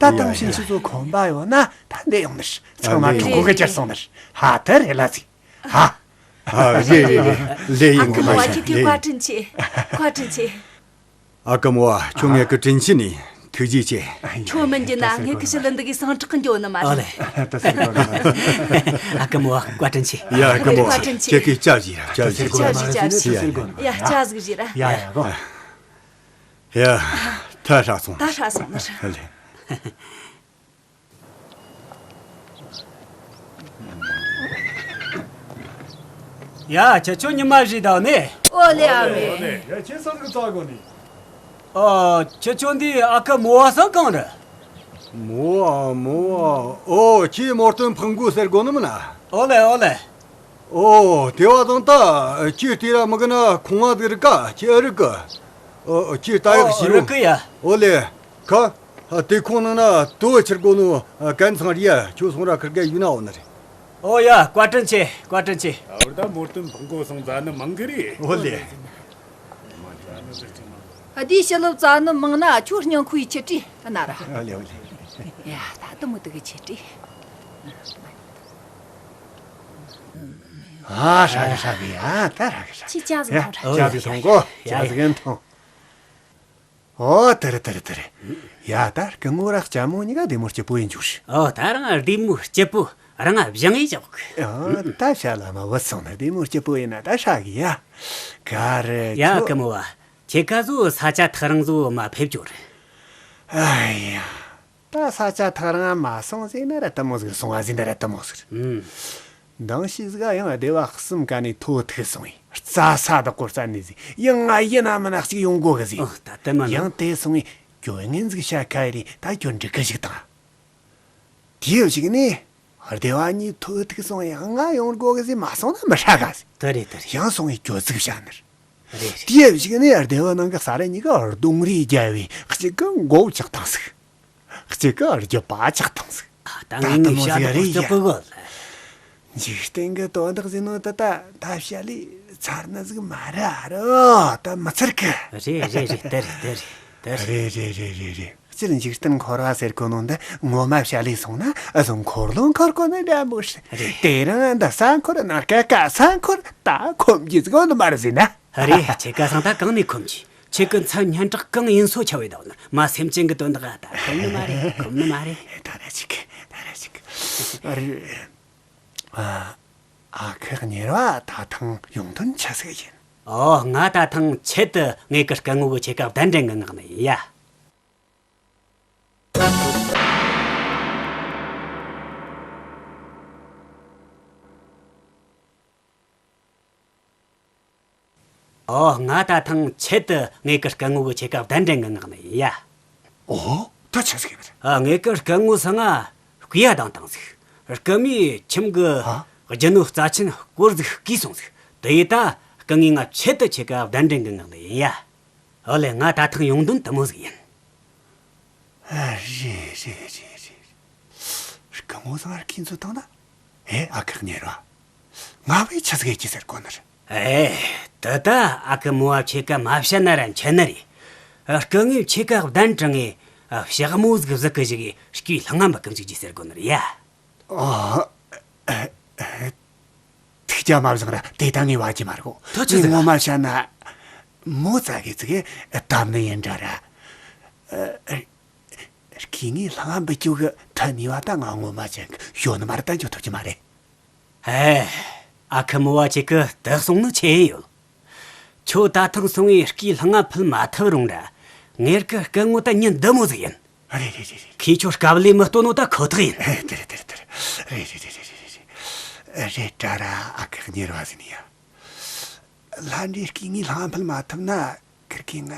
ད་དེང་ཕྱིན་ཆད་ཚོ་ཁོམ་པ་ཡོད་ན་ད་འདི་ཡོང་ནི། ཚང་མ་ཨ་ནི་གྲོགས་པོ་གི་ཁྱེར་སོང་ནི། ཧ། དེ་རེད་ལ་ཟིག་ཧ། ཨ། རེད་རེད་རེད། ལེ་ཡིན། ཨ་ཁུ་མོ་བ། ཁྱེད་ཀྱིས་བཀའ་དྲིན་ཆེ། བཀའ་དྲིན་ཆེ། ཨ་ཁུ་མོ་བ། ཁྱོད་ངའི་ཀི་དྲིན་ཆེན་ནི། ཐུགས་རྗེ་ཆེ། ཁྱོད་མིན་རྒྱུ་ན་ངའི་ཀི་ཞི་ལི་འདི་གི་སང་དྲག་གི་འགྱོ་ནི་མ་རེད། ཨོ་ལེ། ད་ཟེར་གོ་ནི་མ་རེད། ཨ་ཁུ་མོ་བ། བཀའ་དྲིན་ཆེ། ཡ། ཨ་ཁུ་མོ་བ། བཀའ་དྲིན་ཆེ། ཁྱེད་ཀྱིས་ཇ་བཞེས་ར། ཇ་བཞེས་ར། ཇ་བཞེས་ར། ཇ་བཞེས་ར། ཡ། ཇ་ཟིག་བཞེས་ར། ཡ་ཡ་གོ། ཡ། ད་ཧྲ་སོང་། ད་ཧྲ་སོང་ནི་རེད། ཨ་ལེ། ཡ། ཁྱེད་ཆོ་ཉི་མ་བཞི་དང་ནི། ཨོ་ལེ། ཨ་མེ། ཨོ་ལེ། ཡ། ཁྱེད་ས་ཟིག་བཙལ་གོ་ནི། ཨ། ཁྱེད་ཆོ་འདི་ཨ་ཁུ་མོ་བ་ས་གང་རེད། མོ་བ། མོ་བ། ཨོ། ཁྱེད་མོ་སྟོན་ཕག་མགོ་ཟེར་གོ་ནི་མིན་ན། ཨོ་ལེ། ཨོ་ལེ། ཨོ། དེ་བ་དང་ད་ཁྱེད་དེ་ར་མི་གི་ན་ཁོང་བ་ཟིག་རིག་ག་ཁྱེད་ཨེ་རིག་གི། ཨོ། ཁྱེད་ལྟ་ཡག་ཞིག་རིག་གི་ཡ། ཨོ་ལེ། ཁ། དེ་ཁོང་ནང་ན་དོ་ཆིར་གོ་ནོ་གན་ཚང་རི་ཡ། ཁྱོད་སོང་ར་ཁིར་ག་ཡུ་ན་འོ་ནི་རེད། ཨོ་ཡ། བཀའ་དྲིན་ཆེ། བཀའ་དྲིན་ཆེ། ཨ། བར་ད་མོ་སྟོན་ཕག་མགོ་སང་ཛ་ནི་མང་གི་རེད། ཨོ་ལེ། འདི་ཞི་ལི་ཙ་ནི་མང་ན་ཁྱོད་སྙིང་ཁུའི་ཆེ་གྲི་ན་ར། ཨོ་ལེ། ཨོ་ལེ། ཡ། ད་དུ་མོ་དུ་གི་ཆེ་གྲི། ཨ། ཧྲ་གི་ཧྲ་གི། ཡ། ད་ཧྲ་གི་ཧྲ་གི། ཁྱི་ཅག་ཟིག་ཡ། ཐོང་ར། ཅག་ཟིག་ཐོང་གོ། ཅག་ཟིག་ཐོང་། ཨོ་དེ་རེད་དེ་རེད་དེ་རེད། ཡ་ད་སྐུ་ངོ་ར་ལྕམ་མོ་གཉིས་ཀ་བདེ་མོ་སྐྱིད་པོ་ཡིན་རྒྱུ་རེད། ཨོ་ད་རང་བདེ་མོ་སྐྱིད་པོ་རང་བཞེངས་ཡིན་ཅོག་ཨོ་ད་ཤ་ལ་མ་བུད་སོང་ན་བདེ་མོ་སྐྱིད་པོ་ཡིན་ན་ད་ཧྲ་གི་ཡ། ག་རེ་ཡ་ཁྱོད། སྐུ་ངོ་བ། ཁྱེད་ཀ་ཟོ་ས་ཆ་ཐག་རིང་ཟོ་མ་ཕེབས་རྒྱུ་རེད། ཨ་ཡ། ད་ས་ཆ་ཐག་རིང་མ་སོང་ཟེར་ན་ར་དེ་མོ་ཟིག་སོང་ང་ཟེར་ན་ར་དེ་མོ་ཟིག་ཨུམ། མདང་ཞིག་ཟིག་ཡང་སྡེ་བ་གསུམ་ཀ་ནས་ཐོ་ཐུག་སོང་ཡིན། རྩྭ་ས་དག་གོ་རྩྭ་ནས་ཟིག་ཡང་ང་ཡིན་ན་མིན་ན་གཅིག་ཡོང་གོ་གི་ཟིག་ཨོ་ད་དེ་མིན་ནོ། ཡང་དེ་སོང་ཡིན། ཁྱོད་ངན་ཟིག་བཤད་ཁ་ཡི་རེད། ད་ཁྱོད་འགྲིག་གི་ཞིག་དང་། དེའི་གཞུག་ནས་སྡེ་བ་གཉིས་ཐོ་ཐུག་སོང་ཡང་ང་ཡོང་གོ་གི་ཟིག་མ་སོང་ན་མི་ཧྲ་ག་ཟིག་དེ་རེད་དེ་རེད། ཡང་སོང་ཡིན་ཁྱོད་ཟིག་བཤད་ནི་རེད། རེད་རེད། དེའི་གཞུག་ནས་སྡེ་བ་ནང་གི་ས་ར་གཉིས་ཀ་རྡུང་རེས་རྒྱབ་བས་གཅིག་གི་མགོ་བོ་ཆག་བཏང་ཟིག་གཅིག་གི་རྒྱབ་པ་ཆག་བཏང་ཟིག་ད་ད་ངས་ལྟ་མོ་ཟིག་རེད་ཡ། འཇིག་རྟེན་གི་དོན་དག་ཟེར་ནོ་ད་ད་ད་བཤད་ལས་ཚར་ནི་ཟིག་མ་རེད་ཨ་རོ། ད་མི་ཚར་གི་རེད་རེད་རེད། དེ་རེད་དེ་རེད་དེ་རེད། རེད་རེད་རེད་རེད་རེད། སྤྱིར་འཇིག་རྟེན་འཁོར་བ་ཟེར་གོ་ནོ་འདི་ངོ་མ་བཤད་ལས་སོང་ན་ཨ་ཟོ་འཁོར་ལོ་འཁོར་གོ་ནི་འདྲ་མོ་རེད། རེད། དེ་རིང་འདི་ས་འཁོར་ནང་ཀ་ཀ་ས་འཁོར་ད་ཁོམ་གྱི་ཟིག་ཡོད་ནི་མ་རེད་ཟེར་ན། རེད། ཁྱེད་ཀ་སང་ད་གང་ནས་ཁོམ་གྱི། ཁྱེད་ཀྱི་མཚན་སྙན་གྲགས་གང་ཡིན་སོ་ཆ་བའི་དང་ན་མ་སེམས་ཅན་གྱི་དོན་དག་ད་ཁོམ་ནི་མ་རེད། ཁོམ་ནི་མ་རེད། ད་ར་ཅིག་ད་ར་ཅིག་ཨ་རེད། ཨ་ཨ་ཁུ་གཉེར་བ་ད་ཐེངས་ཡོང་དོན་ཆི་ཟིག་ཡིན། ཨོ་ང་ད་ཐེངས་ཆེད་དུ་ངེད་ཀྱི་སྐུ་ངོ་གི་ཁྱེད་ཀ་གདན་འདྲེན་གི་མངགས་ནི་ཡིན་ཡ། ཨོ་ང་ད་ཐེངས་ཆེད་དུ་ངེད་ཀྱི་སྐུ་ངོ་གི་ཁྱེད་ཀ་གདན་འདྲེན་གི་མངགས་ནི་ཡིན་ཡ། ཨོ་ད་ཆི་ཟིག་ཡིན་པ་རེད། ཨ་ངེད་ཀྱི་སྐུ་ངོ་སང་ང་སྐུ་ཡ་དང་དང་ཟིག་སྐུ་མོས་ཁྱིམ་གི་ཨ། རྒྱུ་ནོར་རྩ་ཆེན་སྐོར་ཟིག་བརྐུས་སོང་ཟིག་དེ་ཡིས་ད་སྐུ་ངོས་ང་ཆེད་དུ་ཁྱེད་ཀ་གདན་འདྲེན་གི་མངགས་ནི་ཡིན་ཡ། ཨོ་ལེ་ང་ད་ཐེངས་ཡོང་དོན་དེ་མོ་ཟིག་ཡིན། རེད་རེད་རེད་རེད། སྐུ་ངོ་སང་ང་ར་ཁྱེད་ཚོ་བཏང་ན། ཨེ་ཨ་ཁུ་གཉེར་བ། ང་བས་ཆི་ཟིག་ཡེད་ཀྱི་ཟེར་གོ་ནི་རེད། ཨེ། དེ་ད་ཨ་ཁུ་མོ་བ་ཁྱེད་ཀ་མ་བཤད་ན་ར་འཆི་ནི་རེད། སྐུ་ངོས་ཁྱེད་ཀ་གདན་དྲངས་ངས་ཕྱག་མོ་ཟིག་གཟིགས་གི་བཞག་གི་སྐུའི་ལྷང་ངམ་བུད་གི་འཇུག་རྒྱུ་ཟེར་གོ་ནི་རེད་ཡ། ཨ། ཐུགས་རྒྱལ་མ་བཟང་ར་དེ་ད་ངས་བ་ཅི་མ་རེད་གོ། ཐུགས་རྗེ་ངས་ཆེ། ངོ་མ་བཤད་ན། མོ་ཙ་གི་ཙི་གི་བཏབ་ནི་ཡིན་འདྲ་ར། སྐུ་ངོས་ལྷང་ངམ་བུད་རྒྱུ་གི་ཐ་ནི་བ་ད་ང་ངོ་མ་ཅན་གི་ཞོ་ནི་མ་རེད། ད་འཇོག་ཐུབ་ཀྱི་མ་རེད། ཨེ། ཨ་ཁུ་མོ་བ་ཁྱེད་ཀྱིས་དེ་གསུང་ནི་ཆི་ཡོད། ཁྱོད་ད་ཐེངས་སོང་ངས་སྐུའི་ལྷང་ང་ཕུད་མ་ཐུབ་རུང་ར། ངེད་ཀྱི་སྐུ་ངོ་ད་མྱི་འདི་མོ་ཟིག་ཡིན། རེད་རེད་རེད་རེད། ཁོས་ཁྱོད་དཀའ་ལས་མི་གཏོང་ནོ་ད་ཁོ་ཐག་ཡིན། ཨེ་དེ་རེད་དེ་རེད་དེ་རེད། རེད་རེད་རེད་རེད་རེད། རེད་དྲ་ར་ཨ་ཁུ་གཉེར་བ་ཟིག་ཡིན་ཡ། ལྷ་འདྲེ་སྐུ་ངོས་ལྷང་ང་ཕུད་མ་ཐུབ་ན་ཁིར་གིས་ང་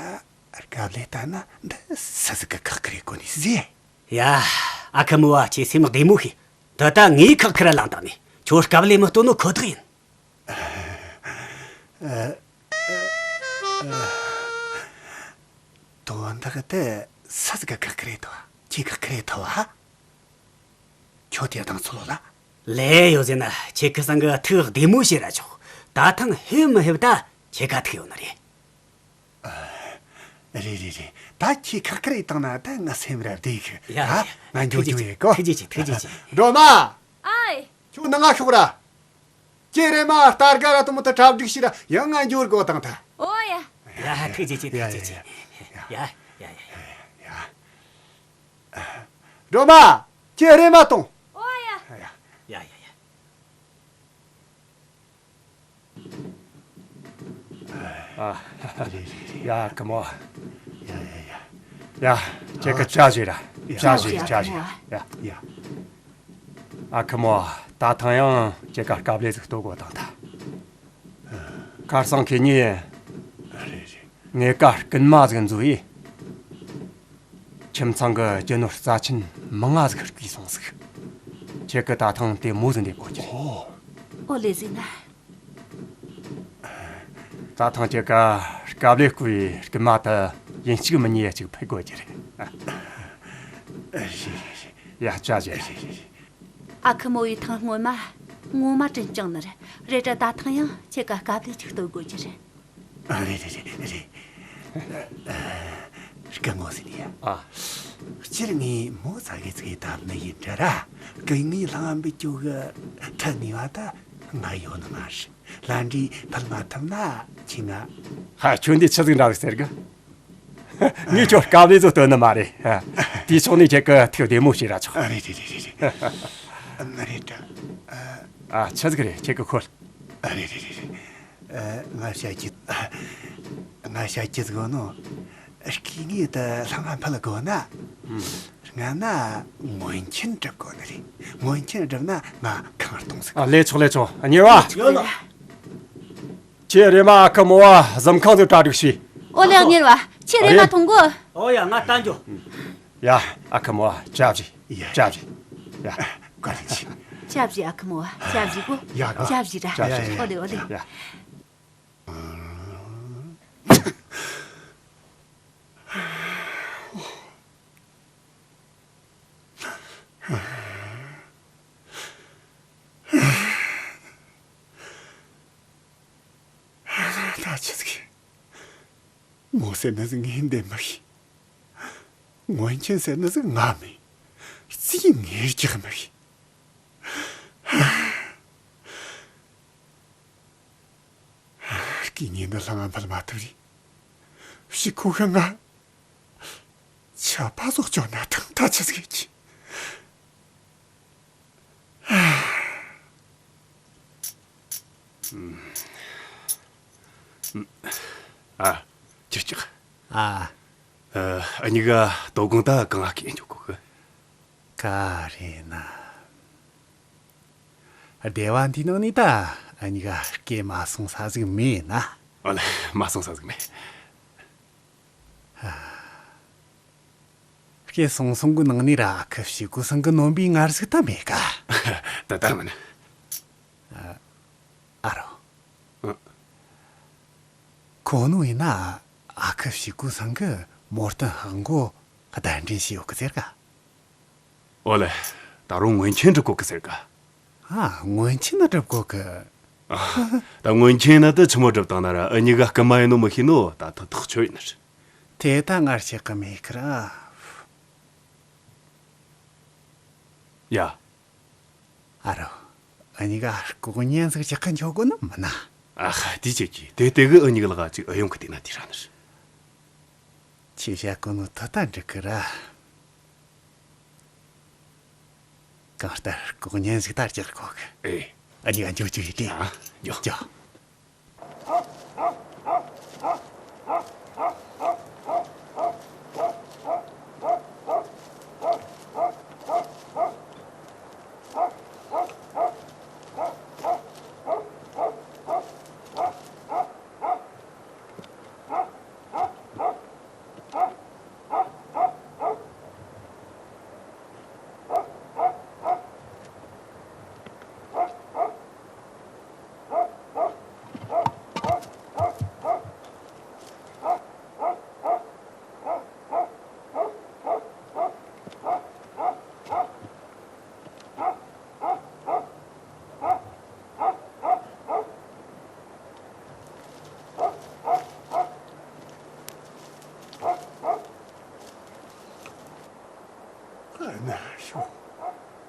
དཀའ་ལས་བཏང་ན་འདི་སུ་ཟིག་གིས་ཁག་ཁུར་ཡེད་གོ་ནི་ཟེར། ཡ། ཨ་ཁུ་མོ་བ་ཁྱེད་སེམས་བདེ་མོ་བྱོས། ད་ལྟ་ངས་ཁག་ཁུར་བླངས་བཏང་ནས་ཁྱོད་དཀའ་ལས་མི་གཏོང་ནོ་ཁོ་ཐག་ཡིན། དོན་དག་དེ་སུ་ཟིག་གིས་ཁག་ཁུར་ཡེད་ཐུབ་བ། ཁྱེད་ཁག་ཁུར་ཡེད་ཐུབ་བ། ཁྱོད་དེ་དང་ཚོ་ལོ་ལ། ལས་ཡོད་ཟེར་ན་ཁྱེད་ཁུ་སང་གི་ཐུགས་བདེ་མོ་བྱས་ར་ཆོག་ད་ཐེངས་ཕེབས་མི་ཕེབས་ད་ཁྱེད་ཀ་ཐུག་ཡོད་ནི་རེད། རེད་རེད་རེད། ད་ཁྱེད་ཁག་ཁུར་ཡེད་བཏང་ན་ད་ང་སེམས་ར་བདེ་གི། ཡ། ད་ཡ། ང་འགྱོ་ཐུགས་རྒྱུ་རྗེ་ཆེ། ཡོད་གོ། ཐུགས་རྗེ་ཆེ། ཐུགས་རྗེ་ཆེ། སྒྲོལ་མ། ཨའི། ཁྱོད་ནང་ང་ཤོག་ར། ཁྱེད་རེམ་མ་རྟ་སྒ་ར་དེ་མོ་ད་གྲ་སྒྲིག་བྱོས་ར། ཡང་ང་འགྱོ་དགོས་བཏང་ད། ཨོ་ཡ། ཡ། ཐུགས་རྗེ་ཆེ། ཐུགས་རྗེ་ཆེ། ཡ་ཡ་ཡ་ཡ། སྒྲོལ་མ། ཁྱེད་རེམ་མ་གཏོང་། ཨོ་ཡ། ཡ་ཡ་ཡ་ཡ། ཨ། ཡ་ཀི་མོ། ཡ་ཡ་ཡ། ཡ། ཁྱེད་ཀྱིས་ཇ་བཞེས་ར། ཇ་བཞེས། ཇ་བཞེས། ཡ་ཡ། ཨ་ཁུ་མོ། ད་ཐེངས་ཡང་ཁྱེད་ཀ་དཀའ་ལས་ཟིག་གཏོང་དགོས་བཏང་ད། ཁ་སང་ཁེ་ཉེ། ངེད་ཀ་རྐུན་མ་ཟིག་འཛུལ་ཡེ། ཁྱིམ་ཚང་གི་རྒྱུ་ནོར་རྩ་ཆེན་མང་ང་ཟིག་བརྐུས་སོང་ཟིག་ཁྱེད་ཀྱིས་ད་ཐེངས་དེ་མོ་ཟིག་འདེད་དགོས་ཀྱི་རེད། ཨོ་ལེ་ཟེར་ན། ད་ཐེངས་ཁྱེད་ཀ་དཀའ་ལས་བརྐུས་པའི་རྐུན་མ་དེ་ཡིན་གཅིག་མིན་གཉིས་གཅིག་ཕུད་དགོས་ཀྱི་རེད། ཡ། ཅ་ཅ། ཨ་ཁུ་མོ་བའི་ཐེངས་སྔོན་མ་ངོ་མ་དྲིན་བསྐྱངས་ནི་རེད། རེད་དྲ་ད་ཐེངས་ཡང་ཁྱེད་ཀ་དཀའ་ལས་ཅིག་གཏོད་དགོས་ཀྱི་རེད། རེད་རེད་རེད་རེད། སྐུ་ངོ་ཟེར་ནི་ཡ། ཨ། སྤྱིར་ངས་མོ་ཙ་གི་ཙི་གི་བཏབ་ནི་ཡིན་དྲ་ར། སྐུ་ངོས་ལྷང་ངམ་བུད་རྒྱུ་གི་ཐ་ནི་བ་ད་ང་ཡོད་ནི་མ་རེད། ལྷ་འདྲེས་ཕུད་མ་ཐུབ་ན་ཁྱེད་ང་། ཧ། ཁྱོད་འདི་ཆི་ཟིག་འདྲ་ཟིག་ཟེར་གི། ངས་ཁྱོད་དཀའ་ལས་བཟོ་སྟོན་ནི་མ་རེད། དེའི་ཕྱོགས་ནས་ཁྱེད་ཀྱི་ཐུགས་བདེ་མོ་བྱས་ར་ཆོག་ཨ་རེད་རེད་རེད་རེད། མི་རེད་དྲ། ཨ། ཆི་ཟིག་རེད། ཁྱེད་ཀྱི་ཁོལ། ཨ་རེད་རེད་རེད་རེད། ཨ། ང་བཤད་རྒྱུ། ང་བཤད་རྒྱུ་ཟིག་ནོ། སྐུ་ངོ་དེ་ལྷང་ང་འཕུད་དགོས་ན། ཧུམ། སྔ་ན་མངོན་མཁྱེན་སྒྲུབ་དགོས་ནི་རེད། མངོན་མཁྱེན་བསྒྲུབས་ན་ང་ཁང་སྟོང་ཟིག་ཨ། ལས་ཆོག་ལས་ཆོག་གཉེར་བ། ཡོད་ལ། ཁྱེད་རེམ་མ་ཨ་ཁུ་མོ་བ་གཟིམ་ཁང་དུ་གྲ་སྒྲིག་བྱོས། ཨོ་ལེ། གཉེར་བ། ཁྱེད་རེམ་མ་ཐོང་གོ། ཨོ་ཡ། ང་ལྟ་འགྱོ། ཡ། ཨ་ཁུ་མོ་བ་ཇ་བཞེས། ཡ། ཇ་བཞེས། ཡ། བཀའ་དྲིན་ཆེ། ཇ་བཞེས། ཨ་ཁུ་མོ་བ་ཇ་བཞེས་གོ། ཡ། ཇ་བཞེས་ར། ཇ་བཞེས། ཨོ་ལེ། ཨོ་ལེ། ཡ། ད་ཆི་ཟིག་མོ་ཟེར་ནི་ཟིག་ངས་འདེམས་མི་ཤེས། མངོན་མཁྱེན་ཟེར་ནི་ཟིག་ང་མིན། རྩིས་ངས་རྒྱག་མི་ཤེས། སྐུ་ངོ་འདི་ལྷང་ང་འཕུད་མ་ཐུབ་རེད། ཕྱི་ཁོ་ཤ་ང་ཆད་པ་བཟོ་བཅོ་ན་ཐང་། ད་ཆི་ཟིག་གི། ཨ། ཁྱེད་ཅག་ཨ། ཨ། འུ་གཉིས་ཀ་དོ་དགོང་ད་གང་ང་སྐད་འཇོག་གོ་གི། ག་རེ་ན། སྡེ་བ་འདིའི་ནང་ནས་ད་འུ་གཉིས་ཀ་སྐད་མ་སོང་ས་ཟིག་མེད་ན། ཨ་ལེ། མ་སོང་ས་ཟིག་མེད། སྐད་སོང་སོང་གི་ནང་ནས་ར་ཨ་ཁུ་ཕྱུག་པོ་ཚང་གི་ནོམ་པའི་ངར་ཟིག་ད་མེད་ཀ། ད་ལྟར་མིན། ཨ་རོ། ཨ། ཁོ་ནོ་ཡིན་ན་ཨ་ཁུ་ཕྱུག་པོ་ཚང་གི་མོ་བསྟན་ཧག་མགོ་གདན་འདྲེན་བྱས་ཡོད་གི་ཟེར་ཀ། ཨོ་ལེ། ད་རུང་མངོན་མཁྱེན་སྒྲུབ་གོ་གི་ཟེར་ཀ། ཨ། མངོན་མཁྱེན་ན་སྒྲུབ་གོ་གི། ཨ། ད་མངོན་མཁྱེན་ན་དེ་ཆི་མོ་སྒྲུབ་བཏང་ན་ར་འུ་གཉིས་ཀ་རྐུན་མ་ཡིན་ནོ་མི་ཤེས་ནོ་ད་ཐག་ཐག་ཆོད་ཡིན་ནི་རེད། དེ་ད་ངར་ཤེས་གི་མེད་ཀི་ར། ཡ། ཨ་རོ། འུ་གཉིས་ཀ་ལྐོག་རྔན་ཟིག་རྒྱག་གི་འཇོག་དགོས་ནི་མིན་ན། ཨ་ཧ། དེ་ཆེ་གི། དེ་དེ་གི་འུ་གཉིས་ཀ་ལག་ཅིག་ཨུ་ཡོང་གི་དེ་ན་དེ་ར་ནི་རེད། ཁྱེད་བཤད་གོ་ནོ་ཐོ་ད་འགྲིག་གི་ར། གང་ལྟར་ལྐོག་རྔན་ཟིག་ད་རྒྱག་གོ་གི། ཨེ། འུ་གཉིས་ཀ་འཇོག་རྒྱུ་ཡིན་ཏེ། ཨ། འཇོག་འཇོག་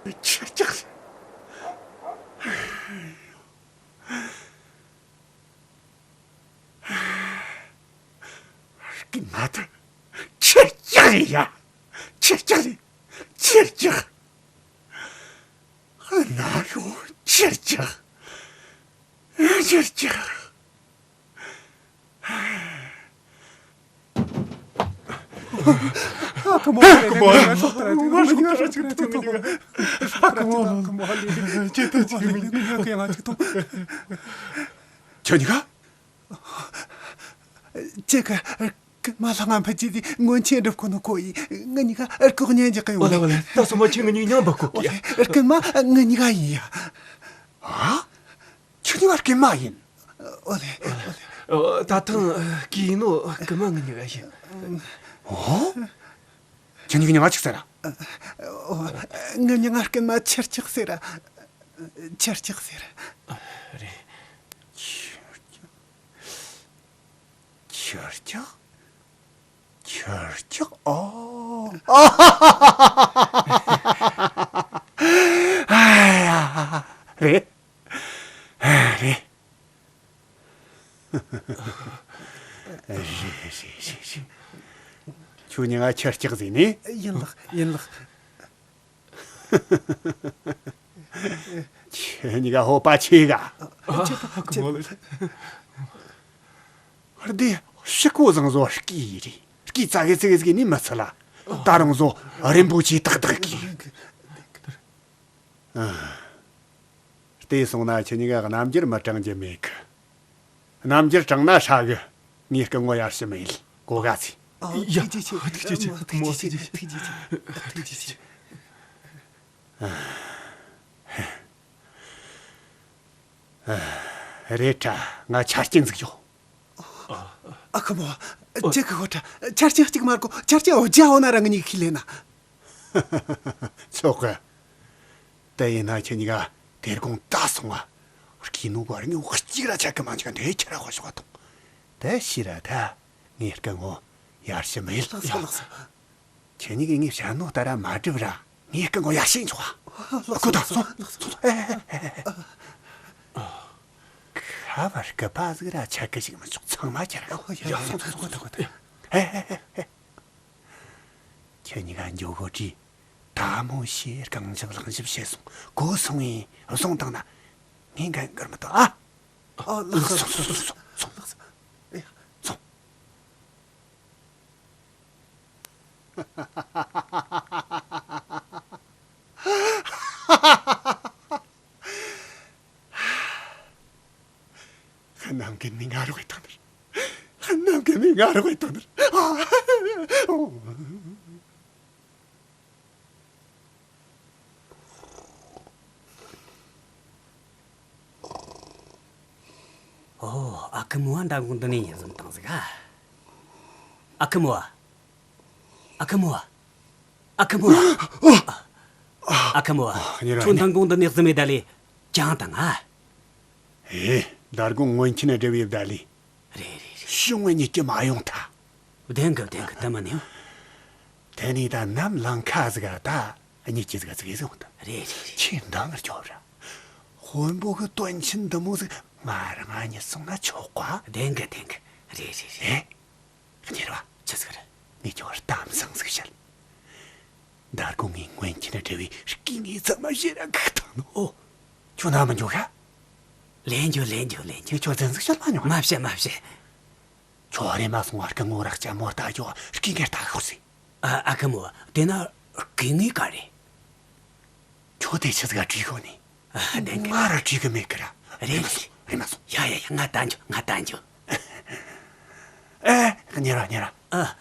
ཁྱེད་ཅག་རྐུན་མ་དེ་ཁྱེད་ཅག་རེད་ཡ། ཁྱེད་ཅག་རེད། ཁྱེད་ཅག་ན་ཡོ། ཁྱེད་ཅག་ཁྱེད་ཅག་ཨ་ཁུ་མོ། ཨ་ཁུ་མོ། ང་ཚོ་ལྟར་ང་ཚོ་ལྟར་ཅིག་ཐུག་ཨ་ཁུ་མོ། ཨ་ཁུ་མོ་ལ་ཁྱེད་ད་ཅིག་མི་ང་ཅིག་ཐུག་ཁྱོད་གཉིས་ཀ་ཅེ་ཀ་རྐུན་མ་ལྷང་ང་འཕུད་རྒྱུ་དེ་མངོན་མཁྱེན་སྒྲུབ་གོ་ནོ་ཁོ་ཡིན། ང་གཉིས་ཀ་ལྐོག་རྔན་རྒྱག་གི་ཡོད། ཨོ་ལེ་ཨོ་ལེ། ད་སོ་མ་ཁྱེད་ང་གཉིས་མཉམ་པ་ལྐོག་གི། ཨོ་ལེ། རྐུན་མ་ང་གཉིས་ཀ་ཡིན་ཡ། ཨ། ཁྱོད་གཉིས་ཀ་རྐུན་མ་ཡིན། ཨོ་ལེ་ཨོ་ལེ། ཨོ། ད་ཐེངས་གི་ཡིན་ནོ་རྐུན་མ་ང་གཉིས་ཀ་ཡིན། ཨོ། ཁྱོད་གཉིས་ཀ་མྱིང་ང་ཆི་ཟེར་ར། ཨོ། ང་མྱིང་ང་རྐུན་མ་ཁྱེད་ཅག་ཟེར་ར། ཁྱེད་ཅག་ཟེར། རེད། ཁྱེད་ཅག་ཁྱེད་ཅག་ཁྱེད་ཅག་ཨོ། ཨ་ཡ། རེད། རེད། རེད་རེད་རེད་རེད། ཁྱོད་གཉིས་ཀ་ཁྱི་སྐྱག་ཟོས་ནི། ཡིན་ལགས། ཡིན་ལགས། ཁྱོད་གཉིས་ཀ་ཧོ་པ་ཆེ་ག་ཨ། ཁྱོད་ཁྱོད། ཨ། དེ་ཕྱི་གོ་བཟང་བཟོ་སྐྱིད་རེད། སྐྱིད་ཙག་གེ་ཙིག་གེ་ཟིག་ནི་མི་ཚད་ལ། ད་རུང་བཟོ་རིན་པོ་ཆེ་ཏག་ཏག་གི། ཨ། བལྟས་སོང་ན་ཁྱེད་གཉིས་ཀ་རྣམ་འགྱུར་མི་དྲང་རྒྱུ་མེད་གི། རྣམ་འགྱུར་དྲང་ན་ཧྲ་གི། ངས་སྐུ་ངོ་ཡར་ཞུ་མི་ཡེད། གོ་ག་ཚོད། ཨ། ཡ། ཐུགས་རྗེ་ཆེ། ཐུགས་རྗེ་ཆེ། ཐུགས་རྗེ་ཆེ། ཐུགས་རྗེ་ཆེ། ཨ། རེད་དྲ། ང་ཆ་རྐྱེན་ཟིག་ཡོད། ཨ་ཁུ་མོ། ཅི་གི་ཧོ་ཁྲ། ཆ་རྐྱེན་གཅིག་མ་དགོས། ཆ་རྐྱེན་འོ་ཇ་འོ་ན་རང་ཉིད་ཁས་ལེན་ན། ཆོག་གི། དེ་ཡིན་ན་ཁྱེད་གཉིས་ཀ་དེར་དགོང་ད་སོང་ང་། སྐྱིད་ནོ་གོ་ར་ངས་འོ་གཅིག་ར་ཆ་གི་མ་འཇིག་འདི་ཁྱེད་ར་ཧོ་ཤོག་དང་། དེ་ཤི་ར་ད། ངས་སྐུ་ངོ་ཡར་ཞུ་མི་ཡེད། ལགས་སོ། ལགས་སོ། ཁྱེད་གཉིས་ཀྱིས་ངས་བཤད་ནོ་ལྟར་མ་སྒྲུབ་ར། ངས་སྐུ་ངོ་ཡར་ཞུ་ཆོག་ཨ། ལགས་སོ། ལགས་སོ། ལགས་སོ། ཨེ། ཨེ། ཨེ། ཨེ། ཁ་བར་སྐུད་པ་ཟིག་ར་ཆད་གི་ཞིག་མི་ཆོག་ཚང་མ་ཁྱེར་ར། ཨོ། ཡ། ཡ། ཡ། སོང་སོང་སོང་སོང་། ཨེ། ཨེ། ཨེ། ཁྱེད་གཉིས་ཀ་འགྱོ་གོ་དྲིས། ད་མོ་ཞེས་རྐང་འཇག་ལག་འཇུབ་བྱས་སོང་། གོ་སོང་ངས་བཟུང་བཏང་ན་ངས་འགན་འཁུར་མི་ཐུབ་ཨ། ཨ། ལགས་སོ། སོང་སོང་སོང་སོང་། ལགས་སོ། ཨེ། སོང་། གནམ་གི་མི་ང་རོགས་ཡེད་དང་ནི། གནམ་གི་མི་ང་རོགས་ཡེད་དང་ནི། ཨ། ཨོ། ཨ་ཁུ་མོ་བ་མདང་དགོང་འདི་ནས་ཡིན་བཟུང་བཏང་ཟིག་ཨ། ཨ་ཁུ་མོ་བ། ཨ་ཁུ་མོ་བ། ཨ་ཁུ་མོ་བ། ཨ་ཁུ་མོ་བ། ཁྱོད་མདང་དགོང་འདི་ནས་བཟི་མེད་ད་ལས་ཅང་དང་ཨ། ཨེ། མདང་དགོང་སྔོན་ཆད་ནས་འབྲེལ་བའི་བརྡ་ལས། རེད་རེད་རེད། ཤུང་བའི་གཉིད་ཀྱི་མ་ཡོང་ཐལ། བདེན་གི་བདེན་གི་ད་མ་ནེའོ། དེ་ནས་ད་ནམ་ལང་ཁ་ཟིག་ག་ད་གཉིད་ཀྱི་ཟིག་ག་ཟིག་ཟིག་འོང་ད། རེད་རེད་རེད། ཁྱེད་འདང་རྒྱོབ་ར། དཔོན་པོ་གི་དོན་ཆེན་འདི་མོ་ཟིག་ང་རང་ང་གཉིད་སོང་ན་ཆོག་ག་བདེན་གི་བདེན་གི། རེད་རེད་རེད། ཨེ། གཉེར་བ། ཆི་ཟིག་རེད། ངས་ཁྱོད་གཏམ་བཟང་ཟིག་བཤད། མདང་དགོང་ངས་སྔོན་ཆད་ནས་བྲིས་པའི་སྐུ་ངོའི་མཚན་མ་ཞེ་ར་འགུག་བཏང་ནོ། ཨོ། ཁྱོད་ན་མི་འགྱོ་ཤ། ལེན་རྒྱུ་ལེན་རྒྱུ་ལེན་རྒྱུ། ངས་ཁྱོད་བཙན་ཟིག་བཤད་མ་མྱོང་། མ་བཤད་མ་བཤད། ཁྱོད་རེམ་མ་སོང་བ་སྐུ་ངོ་ར་ལྕམ་མོ་ལྟ་རྒྱུ་སྐུ་ངོར་ལྟ་ཤོག་ཟིག་ཨ། ཨ་ཁུ་མོ། དེ་ན་སྐུ་ངོ་ག་རེ། ཁྱོད་དེ་ཆི་ཟིག་ག་བྲིས་ཤོག་ནི། ཨ། བདེན་གི། ང་ར་བྲིས་གི་མེད་གི་ར། རེད་རེད། རེམ་མ་སོང་། ཡ་ཡ་ཡ། ང་ལྟ་འགྱོ། ང་ལྟ་འགྱོ། ཨེ། གཉེར་བ་གཉེར་བ། ཨ།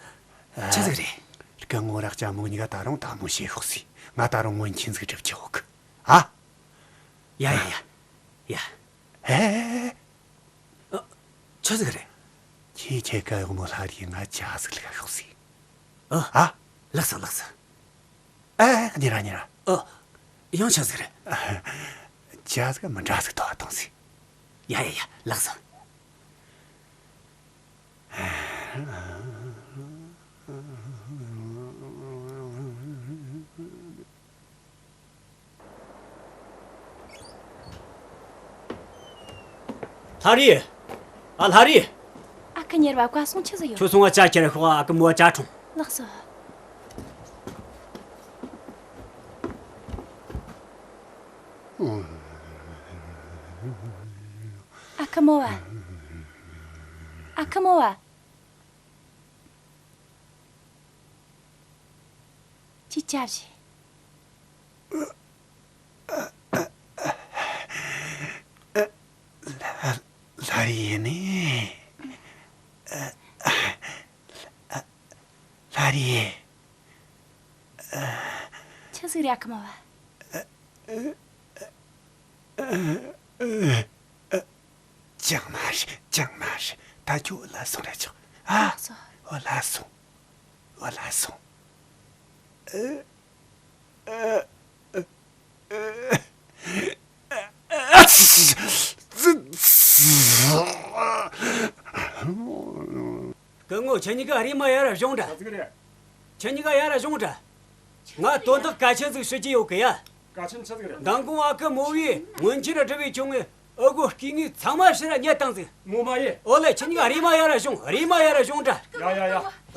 ཨ། ཆི་ཟིག་རེད། སྐུ་ངོ་ར་ལྕམ་མོ་གཉིས་ཀ་ད་རུང་དལ་མོ་བྱེད་ཤོག་ཟིག་ང་ད་རུང་སྔོན་ཆད་ཟིག་སྒྲུབ་ཀྱི་ཡོད་གི། ཨ། ཡ་ཡ་ཡ། ཡ། ཨེ། ཨ། ཆི་ཟིག་རེད། ཁྱེད་ཁྱེད་ཀ་གཡོག་མོ་ལྷ་རིའི་ང་ཇ་ཟིག་ལ་ཤོག་ཟིག་ཨ། ཨ། ལགས་སོ་ལགས་སོ། ཨེ། གཉེར་བ་གཉེར་བ། ཨ། ཡང་ཆི་ཟིག་རེད། ཇ་ཟིག་མི་འདྲ་ཟིག་ཐོག་བཏང་ཟིག་ཡ་ཡ་ཡ། ལགས་སོ། ལྷ་རི། ཨ། ལྷ་རི། ཨ་ཁུ་གཉེར་བ་བཀའ་གསུང་ཆི་ཟིག་ཡོད། ཁྱོད་སོང་བ་ཇ་ཁྱེར་ཤོག་ཨ་ཁུ་མོ་བ་ཇ་འཐུང་། ལགས་སོ། ཨ་ཁུ་མོ་བ། ཨ་ཁུ་མོ་བ། ཅི་བྱ་བྱེད། ལྷ་རི་ཡིན་ནི། ལྷ་རི། ཆི་ཟིག་རེད་ཨ་ཁུ་མོ་བ། ཅང་མ་རེད། ཅང་མ་རེད། ད་ཁྱོད་ལ་སོང་ར་ཆོག་ཨ། ལགས་སོ། འོ་ལ་སོང་། འོ་ལ་སོང་། སྐུ་ངོ། ཁྱེད་གཉིས་ཀ་རེམ་མ་ཡར་ར་བྱུང་དྲ། ཁྱེད་གཉིས་ཀ་ཡར་ར་བྱུང་དྲ། ང་དོན་དག་གལ་ཆེན་ཟིག་ཞུ་རྒྱུ་ཡོད་གི་ཡ། གལ་ཆེན་ཆི་ཟིག་རེད། མདང་དགོང་ཨ་ཁུ་མོ་བས་སྔོན་ཆད་ར་བྲིས་པའི་ཁྱུང་ངའི་ཨ་གོ་སྐུ་ངོའི་ཚང་མ་ཕྱིར་ར་རྙེད་བཏང་ཟིག་མོ་མ་ཡེ། ཨོ་ལེ། ཁྱེད་གཉིས་ཀ་རེམ་མ་ཡར་ར་བྱུང་། རེམ་མ་ཡར་ར་བྱུང་དྲ། ཡ་ཡ་ཡ།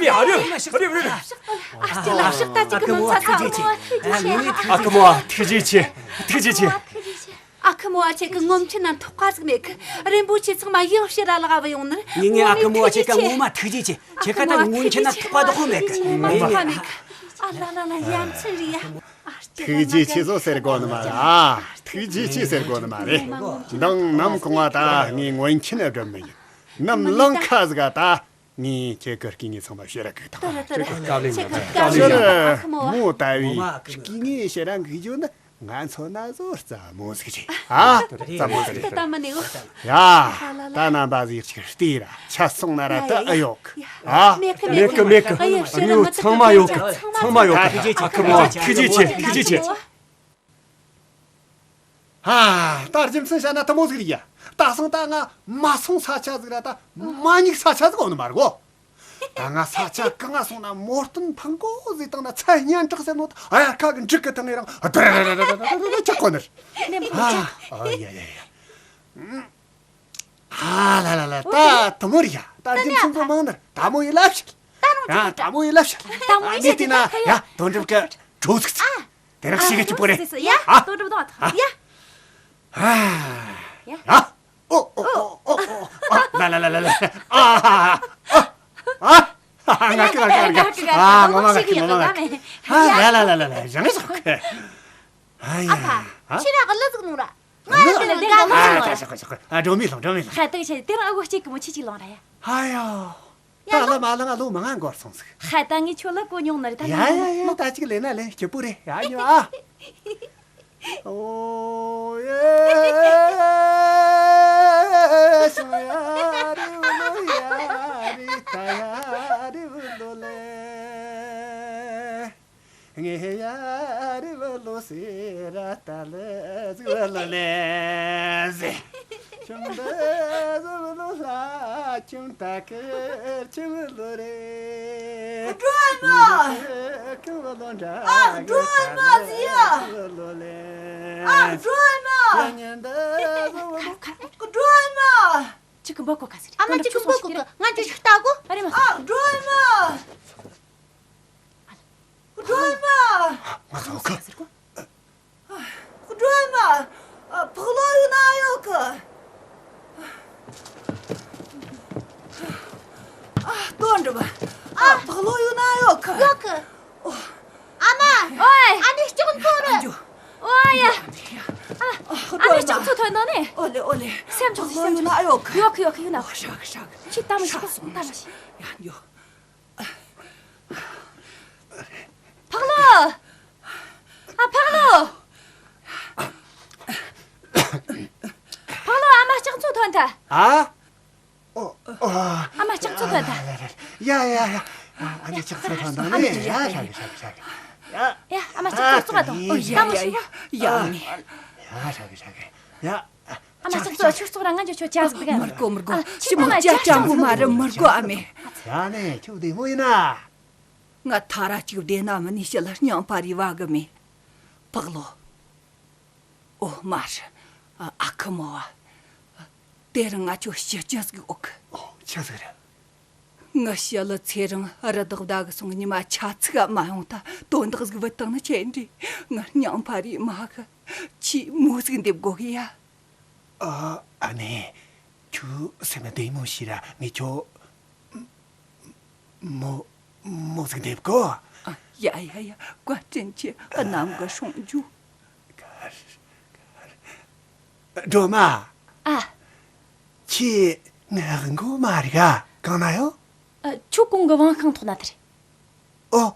རེད། ཨ་རེད། ཨ་རེད། ཨ་ཅེ་ལ་ཕྱག་ད་ཅིག་གི་མི་ཚ་ཚ། ཨ་ཁུ་མོ་ཨ། ཐུགས་རྗེ་ཆེ། ཨ་ཁུ་མོ་ཨ། ཐུགས་རྗེ་ཆེ། ཐུགས་རྗེ་ཆེ། ཨ་ཁུ་མོ་ཨ། ཁྱེད་ཀྱི་ངོ་མཁྱེན་ན་ཐོགས་པ་ཟིག་མེད་གི། རིན་པོ་ཆེ་ཚང་མ་ཡང་ཕྱིར་ར་ལག་བུད་ཡོང་ནི་རེད། ངེས་ངེས། ཨ་ཁུ་མོ་ཨ། ཁྱེད་ཀྱི་ངོ་མ་ཐུགས་རྗེ་ཆེ། ཁྱེད་ཀ་ད་ངོ་མཁྱེན་ན་ཐོགས་པ་དོག་པོ་མེད་གི། ངོ་མ་ཐོགས་པ་མེད་གི། ཨ་ལ་ལ་ལ། ཡ་མཚན་རེད་ཡ། ཐུགས་རྗེ་ཆེ་ཟོ་ཟེར་དགོས་ནི་མ་རེད་ཨ། ཐུགས་རྗེ་ཆེ་ཟེར་དགོས་ནི་མ་རེད། མདང་ནམ་གོང་བ་ད་ངས་ངོ་མཁྱེན་སྒྲུབ་མི་ཡིན། ནམ་ལངས་ཁ་ཟིག་ག་ད་ངས་ཁྱེད་ཀྱི་སྐུ་ངོ་ཚང་མ་ཕྱིར་ར་གི་ཐོག་ད་ར་ད་ར། ཁྱེད་ཀྱི་སྐུ་ངོ་ད་བའི་སྐུ་ངོ་ཕྱིར་ར་འགུག་རྒྱུ་ནི། ང་ཚོ་ན་ཟོ་རྩ་མོ་ཟིག་རེད་ཨ། རྩ་མོ་ཟིག་རེད། ད་མ་ནི་འོ། ཡ། ད་རྣམ་པ་ཟིག་ཅིག་ལྟོས་ར། ཆ་སོང་ན་ར་ད་ཨེ་ཡོད་གི། ཨ། མེད་གི་མེད་གི་མེད་གི། ཨ་ཡོ་ཚང་མ་ཡོད་གི། ཚང་མ་ཡོད་གི། ཨ་ཁུ་མོ་ཐུགས་རྗེ་ཆེ། ཐུགས་རྗེ་ཆེ། ཨ། ད་རྒྱུ་མཚན་བཤད་ན་དེ་མོ་ཟིག་རེད་ཡ། ད་སོང་ད་ང་མ་སོང་ས་ཆ་ཟིག་ར། ད་མ་ཉིག་ས་ཆ་ཟིག་འོ་ནི་མ་རེད་གོ། ད་ང་ས་ཆ་གང་ང་སོང་ན་མོ་སྟོན་ཕང་གོ་ཟིག་བཏང་ན་ཚ་སྙན་གྲགས་ཟེར་ནོ་ད་ཨ་ཡར་ཁ་གི་འབྲུག་གི་ཐང་ངེ་རང་ཨ་དར་ཆག་གོ་ནི་རེད། ཨ་ཡ་ཡ་ཡ། ཨ་ལ་ལ་ལ། ད་དུ་མོ་རི་ཡ། ད་རྒྱུ་མཚན་པོ་མང་ནར་ད་མོ་ཡི་ལབ་ཤིག་ད་རུང་ཡ་ད་མོ་ཡི་ལབ་ཤིག་ད་མོ་ཡི་ཨ་ནི་དེ་ན་ཡ་དོན་གྲུབ་ཀྱི་གྲོ་ཚིག་ཚིག་དེ་རང་ཤེས་གི་ཅི་པོ་རེད། ཡ་ཨ་དོན་གྲུབ་དང་ཨ་ཡ། ཨ་ཡ། ཨ་ཨོ་ཨོ་ཨོ་ཨོ་ཨོ། ཨ་ལ་ལ་ལ་ལ། ཨ་ཨ་ཨ། ང་ཀི་ང་ཀི་ང་ཀི། ཨ་ངོ་མ་ང་ཀི་ངོ་མ་ང་ཀི། ཨ་ལ་ལ་ལ་ལ་ལ། རང་ཟོག་གི། ཨ་ཡ། ཨ་ཕ། ཨ་ཁྱེད་རང་གི་ལུ་ཟིག་ནོ་ར། ང་ལུ་ལ་ལ་ལ་ལ། ཨ་ཤོག་ཤོག་ཤོག། ཨ་སྒྲོན་མེ་ལོང་སྒྲོན་མེ་ལོང་། ཧ་ད་ཆེ་དེ་རང་ཨ་གོ་གཅིག་གི་མོ་ཆེ་གཅིག་ལོང་ར་ཡ། ཨ་ཡ། ད་ལ་མ་ལ་ང་ལོ་མང་ང་འགོར་སོང་ཟིག་ཧ་ད་ངས་ཁྱོད་ལ་གོ་མྱོང་ནི་རེད་ད། ཡ་ཡ་ཡ། ད་ཅིག་ལས་ན་ལས་སྐྱིད་པོ་རེད་ཡ་ཉོ་ཨ། ཨོ་ཡེ་སོ་ཡ་རི་བུ་ལོ་ཡ་རི་ད་ཡ་རི་བུ་ལོ་ལེ། ངེ་ཡ་རི་བུ་ལོ་སེ་ར་ད་ལེ་ཟི་བུ་ལོ་ལེ་ཟེ། ཁྱིམ་འདི་ཟི་བུ་ལོ་ལ་ཁྱིམ་ད་ཁེར་ཁྱིམ་བུ་ལོ་རེ། སྒྲོལ་མ། ཁྱིམ་བུ་ལོ་འདྲ་ཨ་སྒྲོལ་མ་ཟི་ཡ། བུ་ལོ་ལེ། ཨ་སྒྲོལ་མ། ཁྱིམ་འདི་ཟི་བུ་ལོ། སྒྲོལ་མ། ཅིག་གི་འབོད་གོ་ཁ་ཟེར། ཨ་མ་ཅིག་གི་འབོད་གོ་གི། ང་ཅིག་ཞིག་ལྟ་གོ། ཨ་རེ་མ། ཨ་སྒྲོལ་མ། སྒྲོལ་མ། ང་ཚོ་ག་སྒྲོལ་མ། ཕག་ལོ་ཡོད་ན་ཡོད་གི། ཨ་ལྟོ་འགྲོ་བ། ཨ་ཕག་ལོ་ཡོད་ན་ཡོད་གི། ཡོད་གི། ཨ་མ། ཨོའི། ཨ་ནི་ལྕགས་མཚོ་རེད། ཨོ་ཡ། ཨ་ཨ་ནི་ལྕགས་མཚོ་ཐོན་ནོ་ནི། ཨོ་ལེ་ཨོ་ལེ། སེམས་ཆུང་ཕག་ལོ་ཡོད་ན་ཡོད་གི། ཡོད་གི་ཡོད་གི་ཡོད་ན། ཧྲ་གི་ཧྲ་གི། ཅི་ལྟ་མ་ཤི་ཤ་གི་སོང་ལྟ་མ་ཤི། ཡ་ཡོད། ཕག་ལོ། ཨ་ཕག་ལོ། ཕག་ལོ། ཨ་མ་ལྕགས་མཚོ་ཐོན་ཐལ། ཨ། ཨོ། ཨ་མ་ལྕགས་མཚོ་ཐོན་ཐལ། ཡ་ཡ་ཡ། ཨ་ནི་ལྕགས་མཚོ་ཐོན་ཐལ་ནི། ཡ་ཧྲ་གི་ཧྲ་གི་ཧྲ་གི། ཡ། ཡ་ཨ་མ་ལྕགས་མཚོ་ཐོན་ཐལ། ཡ་ཡ་ཡ། ཡ་ནི། ཡ་ཧྲ་གི་ཧྲ་གི། ཡ། ཨ་མ་ལྕགས་མཚོ་ཁྱོད་ཚོགས་ར་ང་ཚོ་ཁྱོད་ཅག་ཟིག་ག་མི་དགོས་མི་དགོས། ཅི་མོ་ཅག་ཅག་པོ་མ་རེད། མི་དགོས་ཨ་མས། ཡ་ནི་ཁྱོད་བདེ་མོ་ཡིན་ན། ང་ཐ་ར་ཅིག་བདེ་ན་མིན་ནི་ཞི་ལ་སྙིང་པར་རི་བ་གི་མེད། ཕག་ལོ། ཨོ་མ་རེད། ཨ་ཁུ་མོ་བ། དེ་རིང་ང་ཁྱོད་ཞི་ཅི་ཟིག་ཡོད་གི། ཨོ་ཆི་ཟིག་རེད། ངི་ཞི་ལི་ཚེ་རིང་རི་དྭགས་བདའ་གི་སོང་། ཉི་མ་ཆ་ཚིག་ག་མ་ཡོང་ད་དོན་དག་ཟིག་བུད་བཏང་ནི་ཆེ་འདྲི། ངི་སྙིང་ཕ་རི་མ་གི། ཁྱི་མོ་ཟིག་འདེབས་དགོ་གི་ཡ། ཨ་ཨ་ནེ། ཁྱོད་སེམས་བདེ་མོ་བྱོས་ར། ངས་ཁྱོད་མོ་མོ་ཟིག་འདེབས་གོ། ཨ་ཡ་ཡ་ཡ། བཀའ་དྲིན་ཆེ། གནམ་གི་སྲུང་རྒྱུ། སྒྲོལ་མ། ཨ། ཁྱེད་ངའི་དབང་གོ་མ་རེད་ག་གང་ན་ཡོད། ཨ། ཁྱོད་གོང་གི་བང་ཤིང་ཐོག་ན་དེ་རེད། ཨོ།